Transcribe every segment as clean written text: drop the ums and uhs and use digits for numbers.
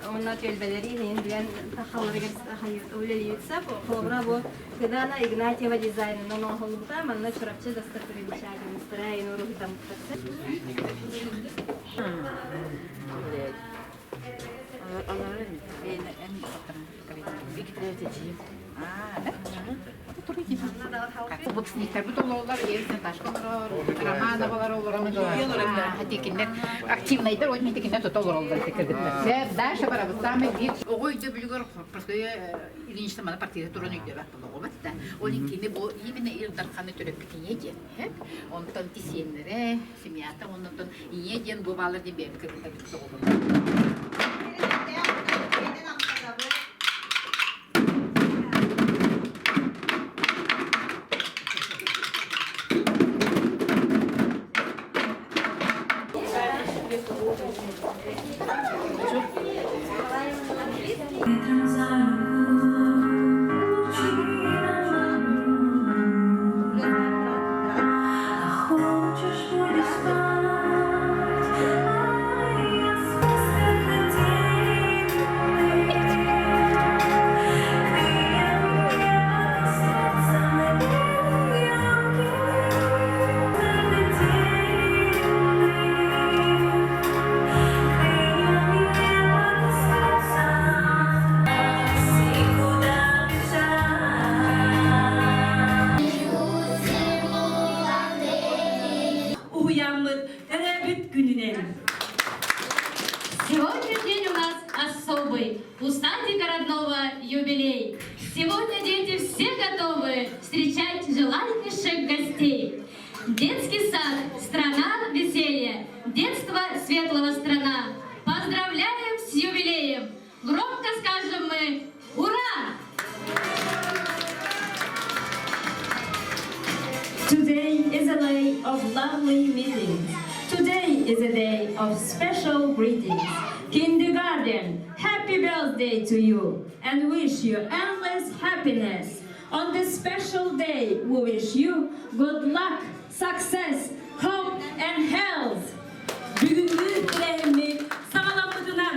Онно түөлбэлэри иһин билэн тахалларыгар үлэлиибит сап. Холобура бу Кыдана Игнатьева дизайнынан оҥоһуллубута. Манна Чурапчы достопримечательностара ин уруһуйдаммыттар. Выпускниктарбыт олороллор, Наташка олорор, Романовалар олороллор, тикиннэр активнайдар, уонна тикиннэр тута олороллор кыргыттар. Даша барабыт самый биир оҕо өйдөбүлүгэр Ильинична маны партията туран өйдөбөт болоҕобут да. Ол иккини бу именно Ил Дарханы төрөппүт ийэ диэн. Онтон тисиэннэрэ, семьята, оннотон ийэ диэн бу баалар диэн бэйэбит кыргыттарбыт тоҕолор. Уһуйааммыт төрөөбүт күнүнэн. Сегодня день у нас особый. У садика родного юбилей. Сегодня дети все готовы встречать желаннейших гостей. Детский сад – страна веселья, детство светлого страна. Поздравляем с юбилеем! Громко скажем мы «Ура!» Today is a day of lovely meetings. Today is a day of special greetings. Kindergarten, happy birthday to you and wish you endless happiness. On this special day, we wish you good luck, success, hope and health. Бүгүҥҥү тэрээһиммит саҕаламмытынан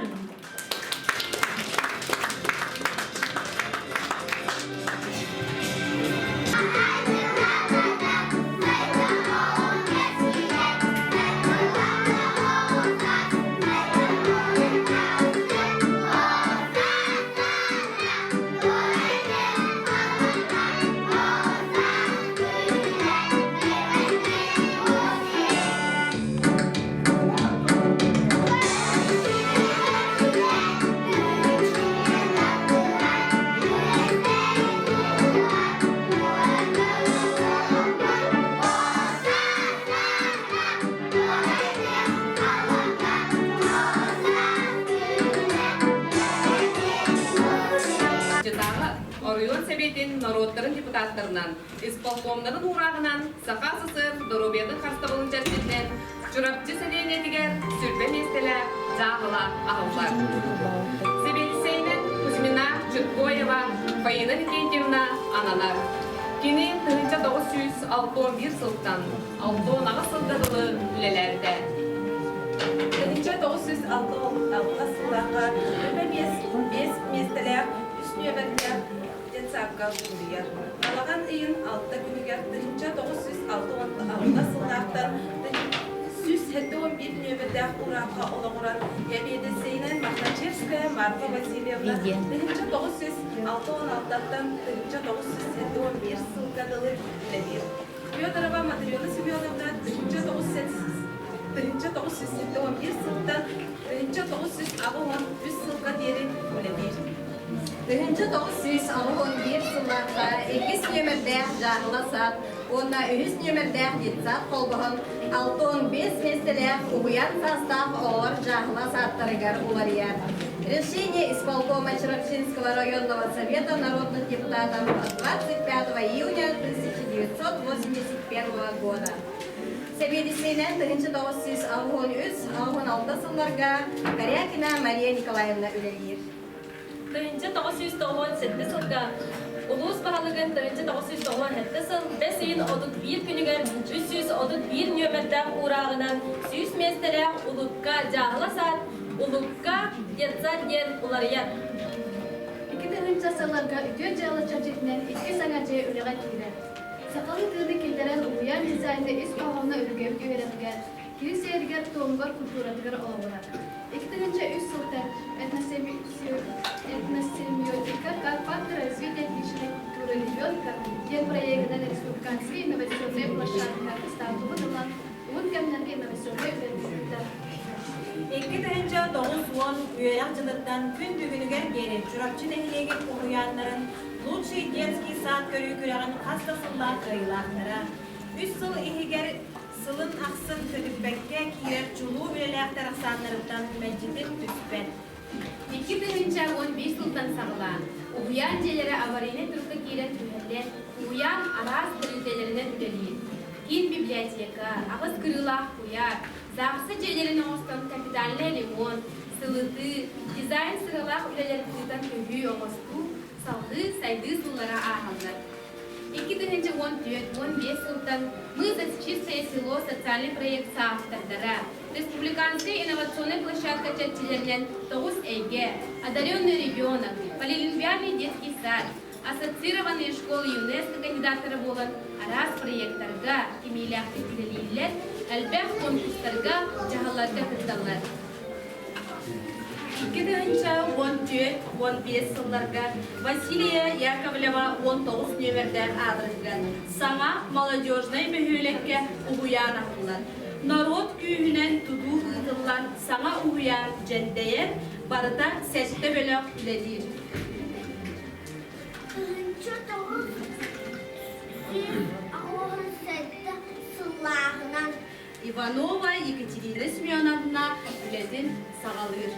Оройуон Сэбиэтин норуоттарын депутаттарынан, исполкомнарын уурааҕынан Саха СССР доруобуйатын харыстабылын чэрчитинэн Чурапчы сэлиэнньэтигэр сүрбэ миэстэлээх дьааһыла аһыллар. Сэбиэдиссэйинэн Кузьмина Чиркоева Фаина Никитьевна ананар. Кини 1961 сылтан 68 сылга дылы үлэлээбитэ. 1966 сыллаахха өбө биэс миэстэлээх үс нүөмэрдээх детсадка суруйар. Балаҕан ыйын алта күнүгэр 1966 сыллаахтан 171 нүөмэрдээх ураахха олоҕуран сэбиэдиссэйинэн Мохначевская Марфа Васильевна 1966-тан 1971 сылга дылы үлэлиир. Федорова Матрена Семеновна 1971 сылтан 1983 сылга диэри үлэлиир. 1981 сыллаахха иккис нүөмэрдээх дьааһыла сад уонна үһүс нүөмэрдээх детсад холбоһон 65 миэстэлээх уһуйаан саастаах оҕолор дьааһыла саадтарыгар уларыйар. Решение исполкома Чурапчинского районного совета народных депутатов от 25 июня 1981 года. Сэбиэдиссэйинэн 1983-86 сылларга Корякина Мария Николаевна үлэлиир. 1997 сылга улуус баһылыгын 1997 сыл бэс ыйын 31 күнүгэр 331 нүөмэрдээх уурааҕынан 100 миэстэлээх Улукка дьааһыла саад. Улукка детсад диэн уларыйар. 2000 сылларга үтүө дьыала чэрчитинэн икки саҥа дьиэ үлэҕэ киирэр. Сахалыы тыыны киллэрэн уһуйаан дизайна ис хоһооно өбүгэбит үөрэҕигэр, кини сиэригэр-туомугар, культуратыгар олоҕурар. 2003 сылтан этносемиотика как фактор развития этничной культуры ребенка диэн проегынан республиканскай инновационнай площадка статуһун ылан уһун кэмнэргэ инновационнай үлэлииллэр. 2090 үөрэх дьылыттан күн бүгүнүгэр диэри Чурапчы нэһилиэгин уһуйааннарын «Лучший детский сад» көрүү күрэҕин хас да сыллаах кыайыылаахтара. Үс сыл иһигэр сылын ахсын көтүппэккэ киирэр чулуу үлэлээхтэр ахсааннарыттан мэлдьитин түспэт. 2015 сылтан саҕалаан, уһуйаан дьиэлэрэ аварийнай турукка киирэн түһэллэр, уһуйаан араас тэрилтэлэринэн үлэлиир. Киин библиотека, аҕыс кырыылаах куйаар, ЗАГСа дьиэлэрин оҥостон капитальнай ремонт, сылытыы, дизайн сыралаах үлэлэрин ыытан көһүү оҥостуу, салҕыы сайдыы сыллара ааһаллар. 2014-15 сылтан «Мы за чистое село» социальный проект автордара, республиканскай инновационнай площадка чэрчилэринэн тоҕус эйгэ, одаренный ребенок, полилингвальный детский сад, ассоциированные школы ЮНЕСКО кандидаттара буолан араас проектарга кимиилээхтик үлэлииллэр, элбэх конкурстарга, дьаһалларга кытталлар. 2014-15 сылларга Василия Яковлева 19 нүөмэрдээх аадырыһыгар саҥа молодежнай бөһүөлэккэ уһуйаан аһыллар. Норуот күүһүнэн тутуу ыытыллан саҥа уһуйаан дьэндэйэр, барыта сэттэ бөлөх үлэлиир. 1987 сыллааҕынан Иванова Екатерина Семеновна үлэтин саҕалыыр.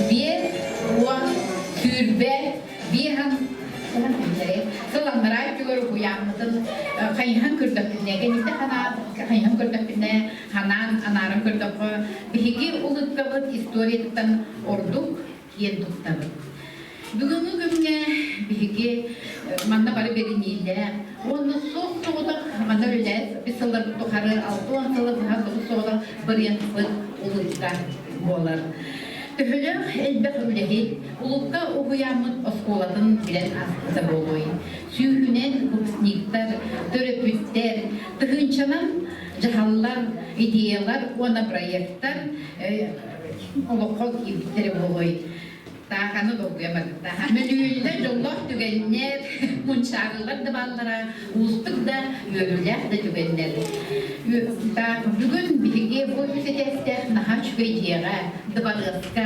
Биэс уон сүүрбэ биэһэн сыл анараа өттүгэр уһуйааммытын хайыһан көрдөхпүнэ, кэнниттэн хайыһан көрдөхпүнэ, ханаан анааран көрдөххө, биһиги улыбкабыт историятыттан ордук киэн туттабыт. Бүгүҥҥү күҥҥэ биһиги манна бары бэриниилээх уонна суох соҕотох манна үлэлээт үс сылларбыт тухары 60 сылы быһа соҕус соҕотох барыахпыт улыбка буолар. Төһөлөөх элбэх үлэһит улукка уһуйааммыт оскуолатын билэн ааспыта буолуой. Сүүһүнэн выпускниктар, төрөппүттэр, тыһыынчанан дьаһаллар, идеялар уонна проекттар олоххо киирбиттэрэ буолуой. Тааханы долгуйа барбыта. Мөлүйүөнүнэн дьоллоох түгэннэр, мунчаарылар да бааллара, уустук да, үөрүүлээх да түгэннэр. Так, бүгүн биһиги бу үс этээстээх наһаа үчүгэй дьиэҕэ, дыбарыаска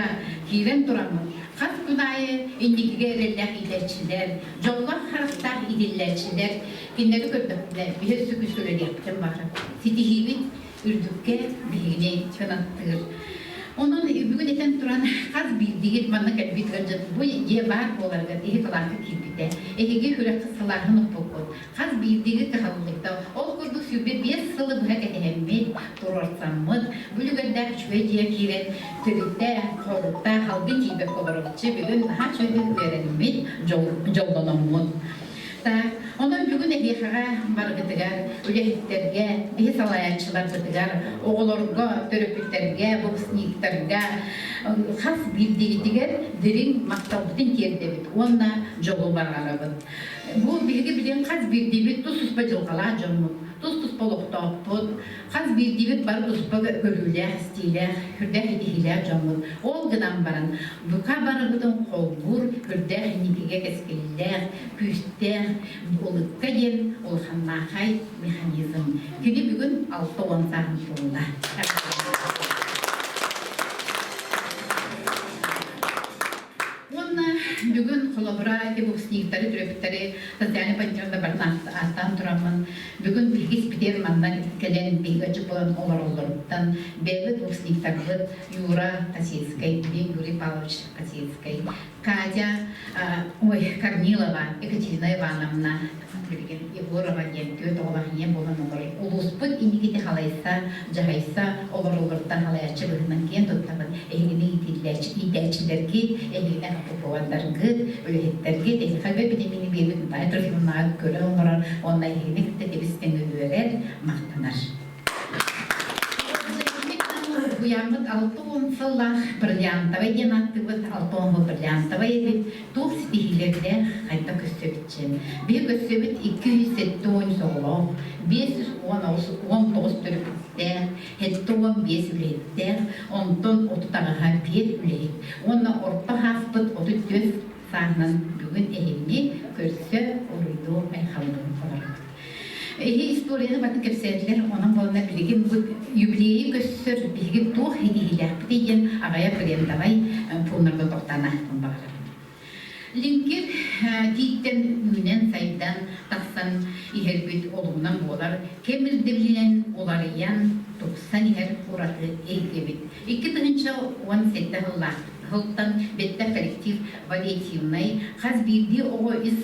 киирэн тураммыт, хас күн аайы инникигэ эрэллээх иитээччилэр, дьоллоох харахтаах иитиллээччилэр кинилэри көрдөхпүнэ, биһи өссө күүскэ үлэлиэхпитин баҕарабыт. Ситиһиибит үрдүккэ биһигини кынаттыыр. Онон бүгүн этэн туран, хас биирдиигит манна кэлбит ыалдьыт бу дьиэ баар буоларыгар иһи кылааска киирбитэ. Эһиги күрэххэ сылааһын укпуккут. Хас биирдиигит кыһаллыбыта. Ол курдук 25 сылы быһа кэтэһэммит, туруорсаммыт, бу үлүгэрдээх үчүгэй дьиэ киирэн, төрүттэ, хорута, халгын тиийбэккэ олоруччу бүгүн наһаа үчүгэйдик үөрэммит, дьоллономмут. Так, онон бүгүн эһиэхэҕэ барыгытыгар, үлэһиттэргэ, биһи салайааччыларбытыгар, оҕолорго, төрөппүттэргэ, выпускниктарга хас биирдиигитигэр дириҥ махталбытын тиэрдэбит уонна дьолу баҕарабыт. Бу биһиги билигин хас биирдиибит тус-туспа дьылҕалаах дьоммут, тус-туспа олохтоохпут, Хас биирдиибит бары туспа көрүүлээх, истиилээх, үрдээх итиһиилээх дьоммут. Ол гынан баран, бука барыбытын холбуур, үрдээх инникигэ кэскиллээх, күүстээх улыкка диэн улаханнаахай механизм. Кини бүгүн 60 сааһын туолла. Уонна бүгүн холобура ити выпускниктары, төрөппүттэри социальный поддержка барытын ааттаан тураммын, бүгүн биһиги испитигэр манна кэлэн биһиги аччык буолан олороллоруттан бэйэбит выпускниктарбыт Юра Косецкай, Юрий Павлович Косецкай, Катя ой, Корнилова, Екатерина Ивановна, билигин Егорова диэн түөрт оҕолоох ийэ буолан олорор. Улууспут инникити халайса, дьаһайса олороллоруттан халайааччы быһыытынан киэн туттабын. Эһигини иитээччилэргит, эһигини АППО-даргыт, үлэһиттэргит, эһиэхэ бэбитимини биэрбит Наталья Трофимовнаҕа көрөн олорор уонна эһигини кытта тэбис-тэҥҥэ үөрэр, махтанар. Уһуйааммыт 60 сыллаах бриллиантовай диэн ааттыыбыт, 60 сыл бриллиантовай эбит. Туох ситиһиилэрдээх хайдах көрсөбүтчэн. Биһи көрсөбүт 273 оҕолоох, 519 төрөппүттээх, 75 үлэһиттээх, онтон 38-һа биир үлэһит. Уонна орто хааспыт 34 сааһынан бүгүн эһигини көрсө уруйдуу айхаллыы олоробут. Эһи историяны батын кэпсээтилэр, онон буолла билигин бу юбилейи көрсөр биһиги туох ситиһиилээхпитий диэн аҕайа брендовай пууннарга тохтоон аахпын баҕарабын. Лиҥкир тииттэн үүнэн-сайдан тахсан иһэрбит олугунан буолар, кэм ирдэбилинэн уларыйан, тупсан иһэр ураты эйгэбит. 2017 сыллаах сылтан бэттэх коллектив вариативнай, хас биирдии оҕо ис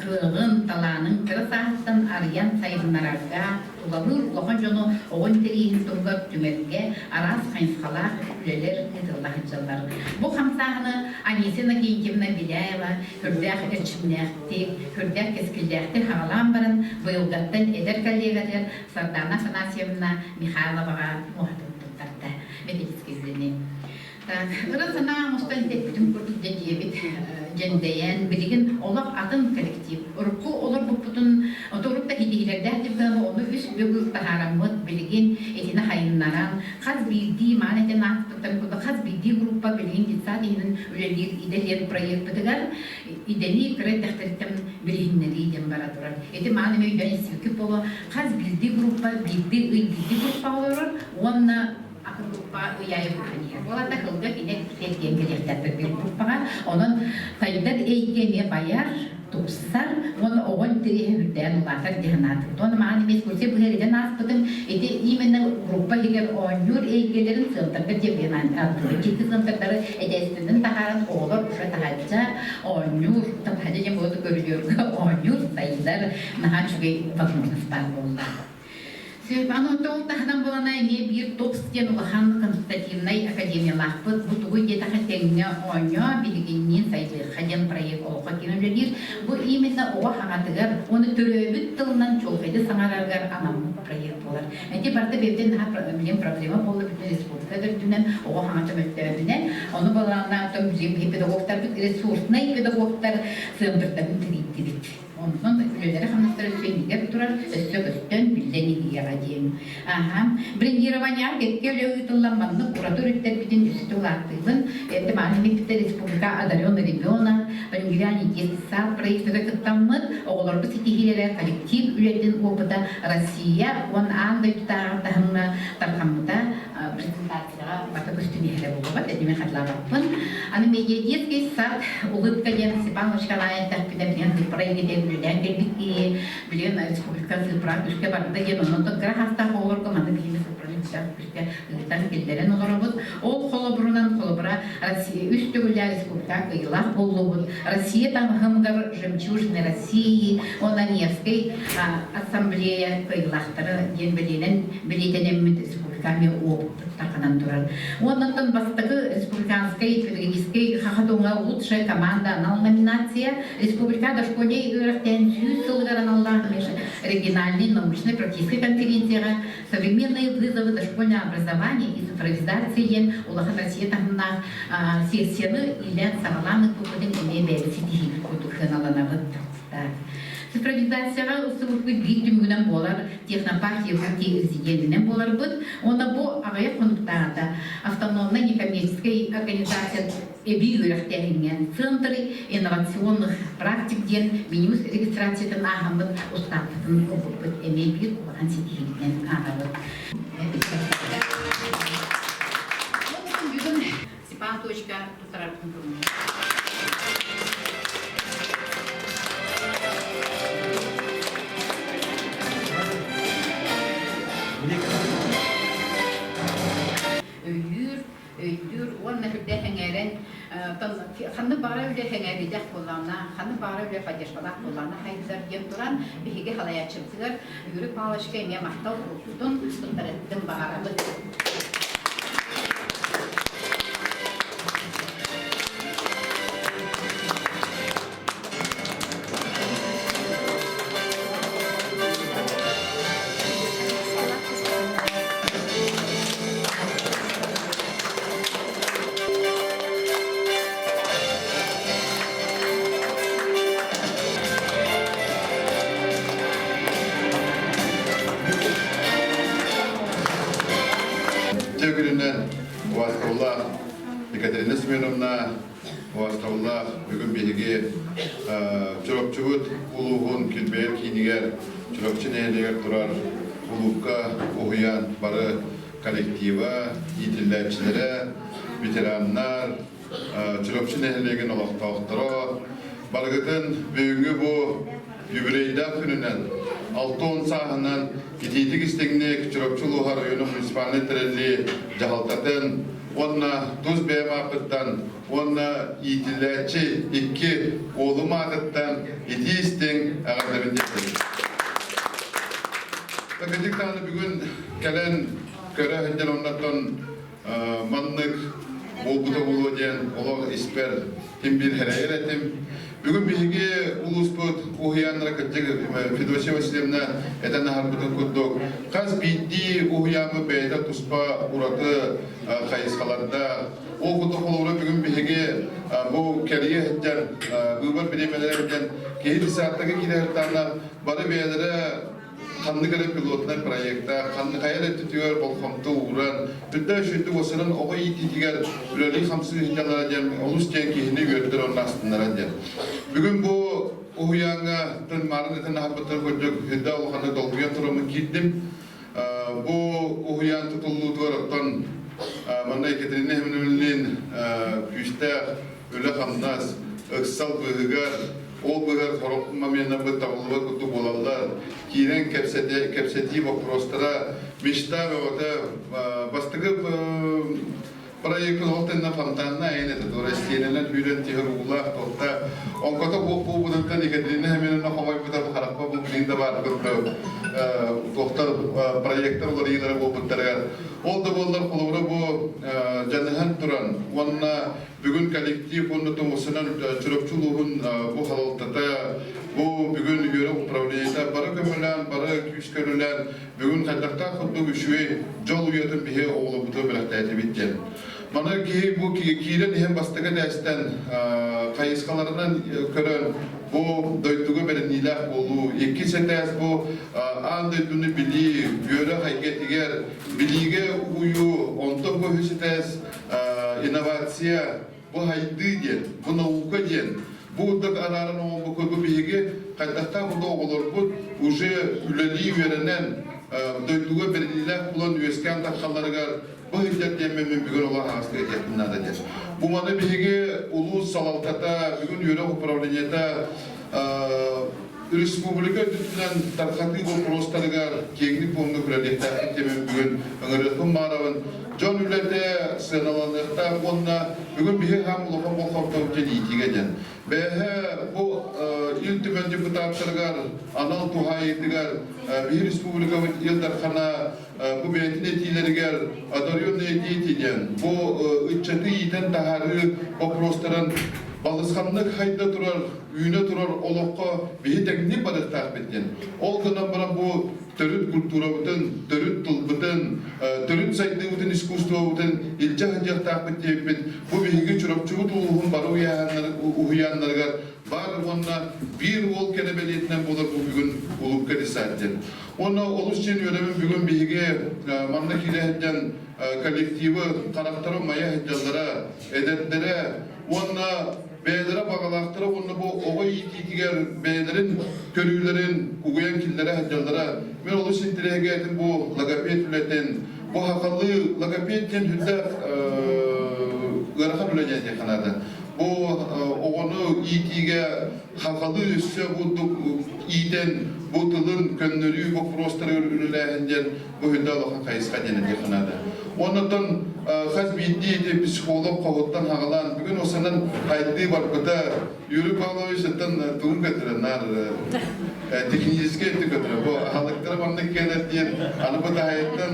кыаҕын, талаанын кыра сааһыттан арыйан сайыннарарга, тулалыыр улахан дьону оҕо интэриэһин туһугар түмэргэ араас хайысхалаах үлэлэр ыытылла сылдьаллар. Бу хамсааһыны Анисия Иннокентьевна Беляева сүрдээх эрчимнээхтик, сүрдээх кэскиллээхтик хаҕалаан баран, быйылгаттан эдэр коллегатыгар Сардана Афанасьевна Михайловаҕа муоһатын туттарда. Методический үлэни. Так, ыра санаа оҥостон тэппитим курдук дьэ дьиэбит дьэндэйэн, билигин олох атын коллектив. Урукку олорбуппутун, урут да итиилэрдээх дип гынан ону үс бүгүл таһаараммыт, билигин итини хайыннаран, хас биирдии маан этэн ааспыттарын курдук хас биирдии группа билигин детсад иһинэн үлэлиир идэ диэн проекпытыгар идэни кыра эрдэхтэриттэн билиһиннэрии диэн бара турар. Ити маан эмэ өйдөөн истибиккит буолуо, хас биирдии группа биирдии ый биирдии группа олорор уонна атын группа ый аайы көһөн иһэр. Ол аата кылга кини эргиэн кэлиэхтээхтэр биир группаҕа. Онон сайдар эйгэ эмиэ байар, тупсар уонна оҕо интэриэһэ үрдээн улаатар дии санаатым. Уонна маҕан эмиэ экскурсия быһа ааспытым. Ити именно группа иһигэр оонньуур эйгэлэрин сыантардар диэн ааттыыбын. Дьикти сыантардары эдээстинэн таһааран оҕолор уже таһаачча оонньуур, таһаачча диэн буолуо көрүдүөргэ оонньуур, сайдар наһаа үчүгэй возможность баар буолла. Аны ол таһынан буолана эмиэ биир ТОПС диэн улахан консультативнай академиялаахпыт. Бу тугуй диэтэххэ тэҥҥэ оонньоо, биһигинниин сайдыахха. диэн проект олоххо киирэн үлэлиир. Бу именно оҕо хаҥатыгар уонна төрөөбүт тылынан чуолкайдык саҥарарыгар анаммыт проект буолар. Ити барыта бэйэтин наһаа билим проблема буолла бүтүн республика үрдүнэн оҕо хаҥата мөлтөөһүнэн. Ону балааннаатым билим педагогтарбыт ресурснай педагогтар сыамтырдарын тэрийдибит. Онтон үлэлэрэ-хамнастара өссө иннигэр турар, өссө көстөн, биллэн иһиэҕэ диэн. Аха. Брендированияҕа кэккэ үлэ ыытыллан маннык ураты өрүттэрбитин өссө улааттыыбын. Это мааны миттер республика одаренный ребенок, Полингриальный детский сад проектыгар кыттаммыт, оҕолорбут ситиһиилэрэ коллектив үлэтин опыта Россия уонна аан дойдутааҕы таһымҥа тарҕаммыта презентацияҕа барыта көстөн иһэрэ буолуоҕа, этими хатылаабаппын. Аны медиадетский сад улыбка диэн Степан Лучкалаев тэхпитэ билигин сыыппара эйгэтигэр үлэлээн кэлбит киһи, билигин республика сыыппара күүскэ барда диэн, онон кыра хастаах оҕолорго маннык биһиги сыыппараны күүстээх күүскэ ыытан киллэрэн олоробут. Ол холобурунан холобура Россия үс төгүллээх республика кыайыылаах буоллубут. Россия таһымыгар «Жемчужины России» уонна Невскэй ассамблея кыайыылаахтара диэн бэлиэнэн бэлиэтэнэммит республиканы опыттарханан турар. Уоннаттан бастакы республиканскай педагогическай хахатуҥа лучшая команда анал номинация республика дошкольнай үөрэхтээн 100 сылыгар аналлаах региональный научной практической конференцияҕа современные вызовы дошкольного образования и цифровизации диэн улахан Россия таһымнаах сессияны иилээн саҕалаан ыыппыппытын эмиэ бэйэбит ситиһиибит курдук сыаналанабыт. Цифровизацияҕа ылсыбыппыт биир түмүгүнэн буолар технопарк Якутии резиденинэн буоларбыт уонна бу аҕыйах хонуктааҕыта автономнай некоммерческай организация эбии үөрэхтээһиҥҥэ Центры инновационных практик диэн Минюс регистрациятын ааһаммыт устааппытын ылбыппыт эмиэ биир улахан ситиһиибитинэн ааҕабыт. Бүгүн Степан Точка туттарарбытын көрүҥҥэ. Өйүүр, өйдүүр уонна үрдэ сэҥээрэн ханнык баҕара үлэ сэҥээриилээх буоллаҕына, ханнык баҕара үлэ поддержкалаах буоллаҕына хайдар диэн туран биһиги салайааччыбытыгар Юрий Павловичка эмиэ махтал буолбутун туттарыттын баҕарабыт. Төгүрүнэн убаастабыллаах Екатерина Семеновна Убаастабыллаах бүгүн биһиги Чурапчыбыт улууһун килбэйэр киинигэр Чурапчы нэһилиэгэр турар кулуупка уһуйаан бары коллектива, иитиллээччилэрэ, ветераннар, Чурапчы нэһилиэгин олохтоохторо барыгытын бүгүҥҥү бу юбилейдаах күнүнэн 60 сааһынан итиитик истиҥник Чурапчы улууһа районун муниципальнай тэриллии дьаһалтатын уонна тус бэйэм ааппыттан уонна иитиллээччи икки уолум аатыттан итии истиҥ эҕэрдэбин тиэрдэбин. Кырдьык даҕаны бүгүн кэлэн көрө сылдьан оннортон маннык буолбута буолуо диэн олох испэр ким биир хэрэйэр этим. Бүгүн биһиги улууспут уһуйааннара кырдьык Федосия Васильевна этэн аһарбытын курдук хас биирдии уһуйааммыт бэйэтэ туспа ураты хайысхалардаах. Ол курдук холобура бүгүн биһиги бу кэрийэ сылдьар быыбар бириэмэлэрэ сылдьан киһи десантага киирэ бары бэйэлэрэ ханнык эрэ пилотнай проекта, ханнык хайа эрэ өттүтүгэр болҕомто ууран, үрдэ үчүгэйдик уосанан оҕо иитиитигэр үлэлии-хамсыы сылдьаллара диэн олус диэн киһини үөрдэр уонна астыннарар диэн. Бүгүн бу уһуйааҥҥа тын маарын этэн аһарбыттарын курдук үрдэ улаханнык долгуйан тураммын киирдим. Бу уһуйаан тутуллуутугар оттон манна Екатерина Семеновналыын күүстээх үлэ-хамнас, ыксал быыһыгар, ол быыһыгар сорох моменнарбыт табыллыбат курдук буолаллар. Киирэн кэпсэтии боппуруостара мечта бөҕөтө бастакы. Проектын ол тэннэ фонтанна айан этэ туора истиэнэнэн сүүрэн түһэр уулаах туохта оҥкото буох буолбутуттан Екатерина Семеновна хомойбута бу харахпа бу билин да баар курдук туохтар проектор уларыйыылара буолбуттарыгар ол да буоллар холобура бу дьаныһан туран уонна бүгүн коллектив уонна тумусунан Чурапчы улууһун бу халалтата бу бүгүн үөрэх управлениета бары көмөлөөн бары күүс көрүлээн Бүгүн хайдахтаах курдук үчүгэй дьол уйатын биһи оҕолорбутугар бэлэхтээтибит диэн. Маны киһи бу киирэн иһэн бастакы этээстэн хайысхаларынан көрөн бу дойдуга бэриниилээх буолуу, иккис этээс бу аан дойдуну билии, үөрэх эйгэтигэр билиигэ угуйуу, онтон бу үһүс этээс инновация, бу хайдыы диэн, бу наука диэн, бу курдук арааран оҥорбуккут бу биһиги хайдахтаах курдук оҕолорбут уже үлэлии үөрэнэн дойдуга бэриниилээх буолан үөскээн таххалларыгар бу сылдьар диэммин мин бүгүн олох аһаҕастык этиэхпин наада диэн. Бу маны биһиги улуус салалтата, бүгүн үөрэх управлениета республика үрдүнэн тархатыы боппуруостарыгар киэҥник буомнук үлэлиэхтээхпит диэммин бүгүн ыҥырыахпын баарабын. Дьон үлэтэ сыаналаныахтаах уонна бүгүн биһи хаам улахан болҕомтобут диэн иитиигэ диэн. Бэйэһэ бу Ил Түмэн депутаттарыгар анал туһаайыытыгар биһи республикабыт Ил Дархана бу бэйэтин этиилэригэр одаренные дети диэн бу ыччаты иитэн таһаарыы боппуруостарын балысханнык хайда турар үүнэ турар олоххо биһи тэҥник барыахтаахпыт диэн. Ол гынан баран бу төрүт культурабытын, төрүт тылбытын, төрүт сайдыыбытын, искусствобытын илдьэ сылдьыахтаахпыт диэбиппит. Бу биһиги Чурапчыбыт улууһун бары уһуйааннарыгар баар уонна биир уол кэрэ бэлиэтинэн буолар бу бүгүн Улубка десант диэн. Уонна олус диэн үөрэбин бүгүн биһиги манна киирэ сылдьан коллективы харахтара умайа сылдьаллара, эдэрдэрэ уонна бэйэлэрэ баҕалаахтара уонна бу оҕо иитиитигэр бэйэлэрин көрүүлэрин угуйан киллэрэ сылдьаллара. Мин олус интэриэһиргээтим бу логопед үлэтин. Бу сахалыы логопед диэн сүрдээх ыарахан үлэ диэн диэххэ наада. Бу оҕону иитиигэ сахалыы өссө курдук иитэн бу тылын көннөрүү боппуруостарыгар үлэлээһин диэн бу сүрдээх улахан хайысха диэн этиэххэ наада. Оннуттан хас биирдии ити психолог хоһуттан хаҕалаан бүгүн осанан хайдыы барбыта Юрий Павлович оттон тугун көтөрө наар техническэй өттү көтөрө бу аһылыктара маннык кэлэр диэн аны бу таһайыттан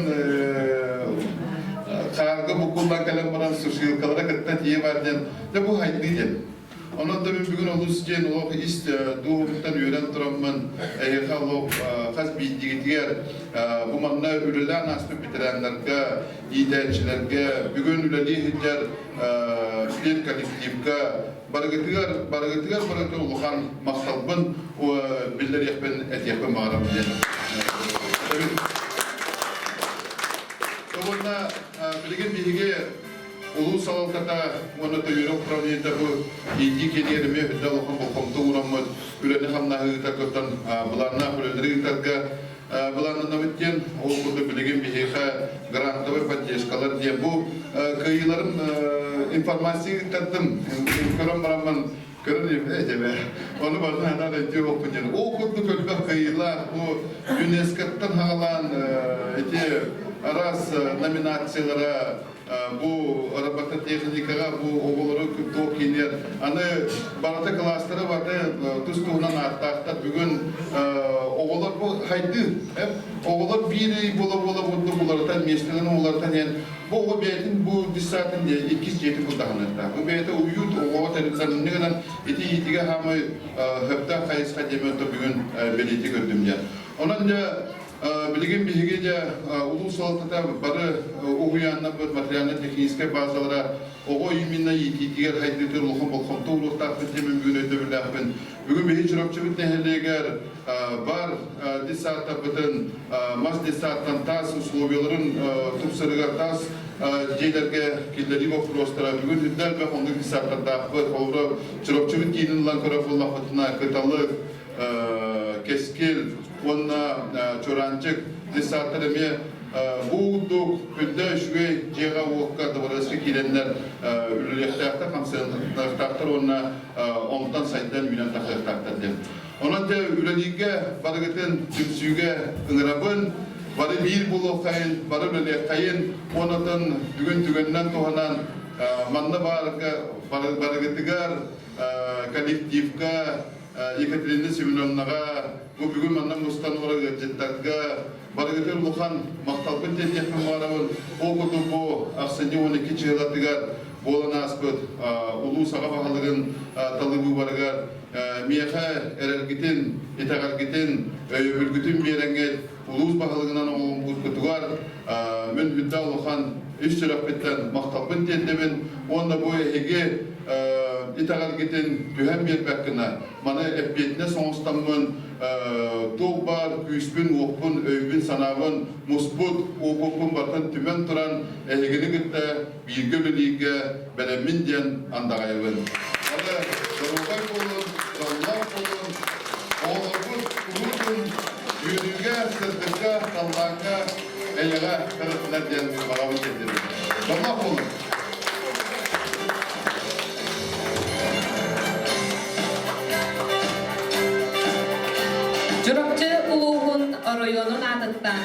хаарга буккуллан кэлэн баран сушилкалара кытта тиийэ бар диэн дьэ бу хайдыы диэн Онон да мин бүгүн олус диэн олох ис дууһабыттан үөрэн тураммын эһиэхэ олох хас биирдиигитигэр бу манна үлэлээн ааспыт ветераннарга, иитээччилэргэ, бүгүн үлэлии сылдьар педколлективка барыгытыгар барыгытыгар барыгытыгар улахан махталбын биллэриэхпин этиэхпин баҕарабын диэн. Уонна билигин биһиги Улуус салалтата уонна Төйүрэ управлениета бу иитии киинигэр эмиэ үрдэ улахан болҕомто уураммыт үлэни-хамнаһы ыытаргыттан былааннаах үлэлэри ыытарга былааннанабыт диэн ол курдук билигин биһиэхэ грантовай поддержкалар диэн бу кыайыыларым информация ыыттардым көрөн бараммын көрөн этэбэ ону барытын анаан өйдүө буолпун диэн ол курдук элбэх кыайыылаах бу ЮНЕСКО-ттан хаҕалаан ити араас номинациялара бу робототехникаҕа бу оҕолору туох киинигэр аны барыта кылаастары бары тус туһунан ааттаахтар бүгүн оҕолор бу хайдыы оҕолор биир ый буола буола бурдук уларытан миэстэлэрин уларытан иһэн бу оҕо бэйэтин бу десантын иккис дьиэтин курдаһыныахтаах бу бэйэтэ уют оҕоҕо тэриллэринни гынан ити иитигэ хаамай хөптөөх хайысха диэмэ бүгүн бэлиэтии көрдүм диэн онон дьэ Билигин биһиги дьэ улуус салалтата бары уһуйааннарбыт материально-техническэй базалара оҕо именно иитиитигэр хайдыытыгар улахан болҕомто ууруохтаахпыт диэн бүгүн өйдөбүллээхпин. Бүгүн биһи Чурапчыбыт нэһилиэгэр бар детсадтарбытын мас детсадтан таас условияларын тупсарыгар таас дьиэлэргэ киллэрии боппуруостара бүгүн үрдэ элбэх оннук детсадтардаахпыт. Холобура Чурапчыбыт киинин ылан көрөр буоллахпытына Кыталык, Кэскил уонна Чураанчык десанттар эмиэ бу курдук күндэ үчүгэй дьиэҕэ-уокка дыбарыаска киирэннэр үлэлиэхтээхтэр, хамсаныахтаахтар уонна онтон сайдан үүнэн тахсыахтаахтар диэн. Онон дьэ үлэлииргэ барыгытын түмсүүгэ ыҥырабын. Бары биир буолуоххайын, бары үлэлиэххэйин, уонатын бүгүн түгэнинэн туһанан манна баарга барыгытыгар коллективка Екатерина Семеновнаҕа бу бүгүн манна мустан олорор ыалдьыттарга барыгытын улахан махталбын тиэрдиэхпин баҕарабын. Ол курдук бу ахсынньы 12 чыһылатыгар буолан ааспыт улуус аҕа баһылыгын талыы быыбарыгар миэхэ эрэлгитин, итэҕэлгитин, өйөбүлгүтүн биэрэҥҥит улуус баһылыгынан оҥоһуҥкутугар мин хүндэ улахан ис сүрэхпиттэн махталбын тиэрдэбин уонна бу эһиги итэҕэлгитин түһэн биэрбэт гына маны эппиэтинэс оҥостоммун туох баар күүспүн-уохпун, өйбүн-санаабын муспут уопуппун барытын түмэн туран эһигини кытта бииргэ үлэлииргэ бэлэммин диэн андаҕайабын. Аны доруобай буолун, дьоллоох буолун, оҕолорбут куруутун үөрүүгэ, сырдыкка, таллааҥҥа, эйэҕэ сырыттынар диэн баҕабын тиэрдэбин. Дьоллоох буолун! Чурапчы улууһун оройуонун аатыттан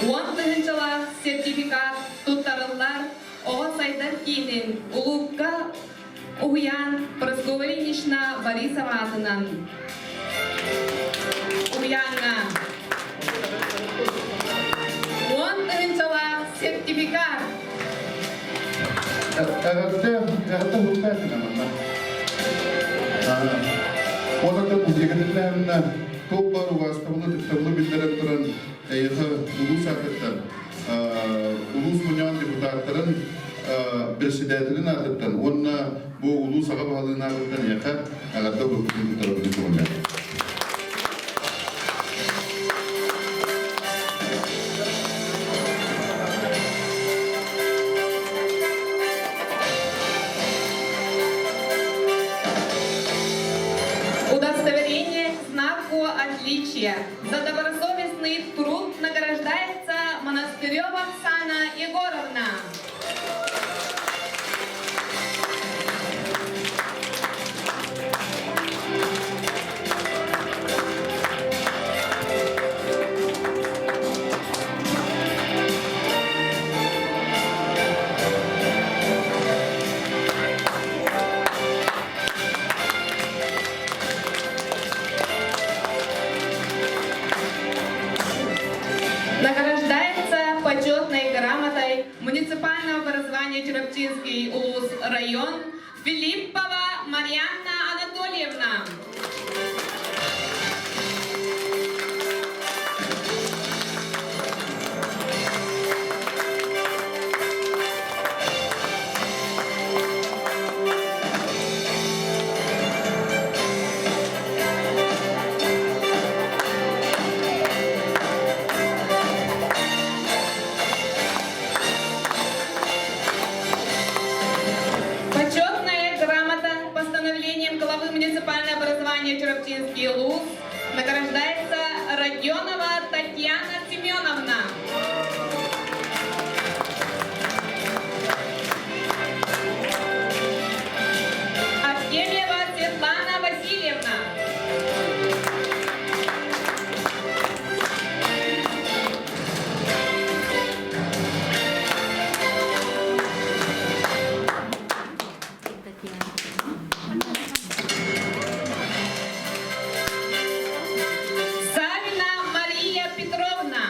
уон тыһыынчалаах сертификат туттарыллар Оҕо сайдар киинин улуукка уһуйаан Прасковья Ильинична Борисова аатынан уһуйааҥҥа уон тыһыынчалаах сертификат. Эҕэрдэ, эҕэрдэ хуттаатына манна. Уонна Екатерина туох баар убаастабылы, тыктабылы биллэрэн туран эйиэхэ улуус аатыттан улуус мунньаҕын депутаттарын председателин аатыттан уонна бу улуус аҕа баһылыгын аатыттан эйиэхэ эҕэрдэ уруһуйун туттарабын көҥүллээх. Удостоверение к знаку отличия за добросовестный труд награждается Монастырева Оксана Егоровна. Награждается почетной грамотой муниципального образования Чурапчинский улус район Филиппова Марьяна Анатольевна. Почетная грамота постановлением главы муниципального образования Чурапчинский ЛУЗ награждается Родионова Татьяна Семеновна. Артемьева Светлана Васильевна. Савина Мария Петровна.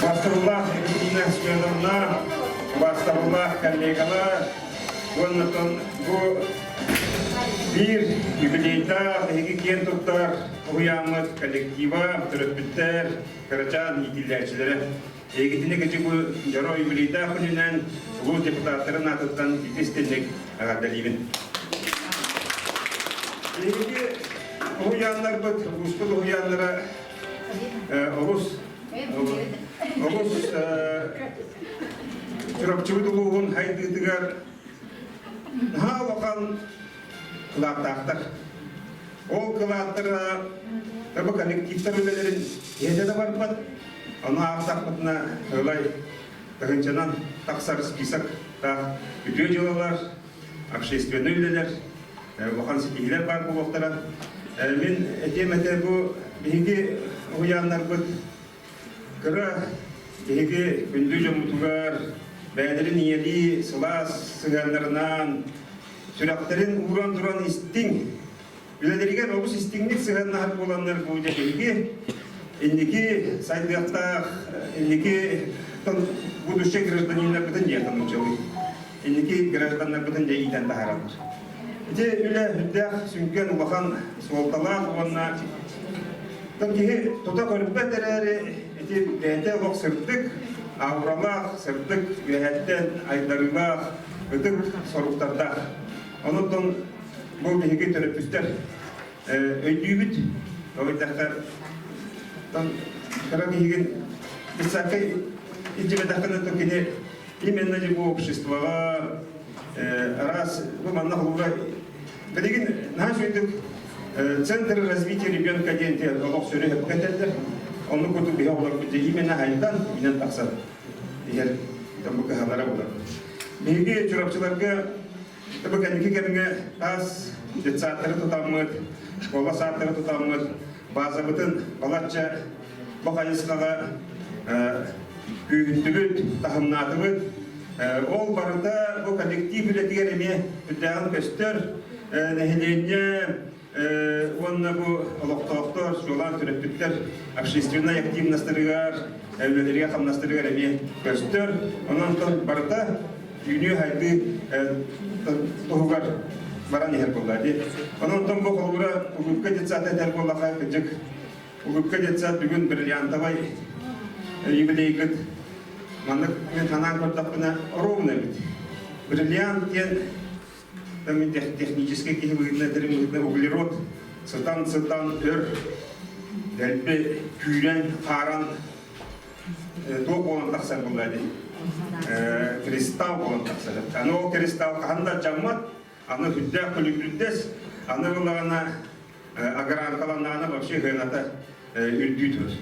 Убаастабыллаах Екатерина Семеновна, убаастабыллаах коллегалар, уонна бу биир юбилейдаах эһиги киэн туттар уһуйааммыт коллектива, төрөппүттэр, кырачаан иитиллээччилэрэ. Эһигитини кычы бу дьоро юбилейдаах күнүнэн улуус депутаттарын аатыттан итистинник эҕэрдэлиибин. Эһиги уһуйааннарбыт, улууспут уһуйааннара олус олус Чурапчыбыт улууһун хайдыытыгар наһаа улахан кылааттаахтар. Ол кылааттара таба коллективтар үлэлэрин иһэтэ да барбат. Ону аахтахпытына ылай тыһыынчанан тахсар списоктаах үтүө дьыалалар, общественнай үлэлэр, улахан ситиһиилэр баар буолуохтара. Мин этиэм этэ бу биһиги уһуйааннарбыт кыра биһиги күндү дьоммутугар бэйэлэрин ийэлии сылаас сыһыаннарынан сүрэхтэрин ууран туран истиҥ үлэлэригэр олус истиҥник сыһыаннаһар буоланнар бу дьэ биһиги инники сайдыахтаах инники будущий гражданиннарбытын диэххэ нууччалыы инники гражданнарбытын дьэ иитэн таһаараллар. Ити үлэ үрдээх сүҥкэн улахан суолталаах уонна киһи тута көрбөт эрээри ити бэйэтэ олох сырдык, ауралаах, сырдык үөһэттэн айдарыылаах, ытык соруктардаах. Онон бу биһиги төрөппүттэр өйдүүбүт. Ол эттэххэ, кыра киһигин детсадка илдьибэтэххинэ то кини именно бу обществоҕа араас бу манна холобура билигин наһаа үчүгэйдик центр развития ребенка диэн олох сөрү сөпкө этэллэр. Оннук курдук биһи оҕолорбут дьэ именно айдан инэн тахсан иһэр бу кыһалара буолар. Биһиги Чурапчыларга бу кэнники кэмҥэ таас детсадтары тутаммыт, школа саадтары тутаммыт, базабытын балачча бу хайысхаҕа күүһүрдүбүт, таһымнаатыбыт. Ол барыта бу коллектив үлэтигэр эмиэ үрдээҕин көстөр. Нэһилиэнньэ уонна бу олохтоохтор, чуолаан төрөппүттэр общественнай активностарыгар, үлэлэригэр хамнастарыгар эмиэ көстөр. Онон барыта үүнүү-сайдыы туһугар баран иһэр буолла дии. Онон бу холобура улыбка детсад этэр буоллаха кырдьык Улыбка детсад бүгүн бриллиантовай юбилейгыт маннык мен санаан көрдөхпүнэ ровно эбит. Бриллиант диэн там техническэй киһи быһыытынан этэрим быһыытынан углерод сытан-сытан өр дэлби күүрэн хааран туох буолан тахсар буолла дии кристалл буолан тахсар. Аны ол кристалл хаһан да алдьаммат, аны сүрдээх күлүмүрдэс, аны ыллаҕына агранкаланнаҕына вообще сыаната үрдүү турар.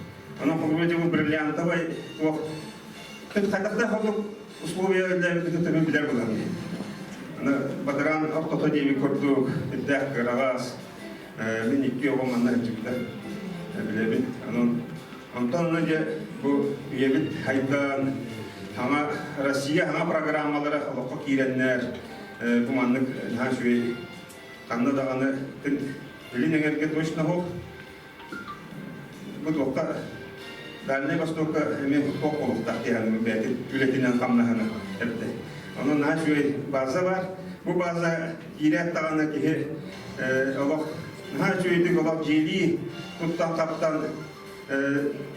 Онон холобура дьэ бу бриллиантовай туох хайдахтаах холлук условия үлэлээбитин төбө билэр буолан Аны бадаран ортото диэби курдук үрдээх кыараҕас мин икки оҕом манна сылдьыбыта билэбин. Онон онтон аны дьэ бу үйэбит хайдан саҥа Россия саҥа программалара олоххо киирэннэр бу маннык наһаа үчүгэй Ханна даҕаны илин эҥэргэ точно суох. Бу туохха Дальнай Востокка эмиэ туох буолуохтаах диэн бэйэтин үлэтинэн хамнаһына эбитэ. Онон наһаа үчүгэй база бар. Бу база киирээт даҕаны киһи олох наһаа үчүгэйдик олох дьиэлии туттан-хаптан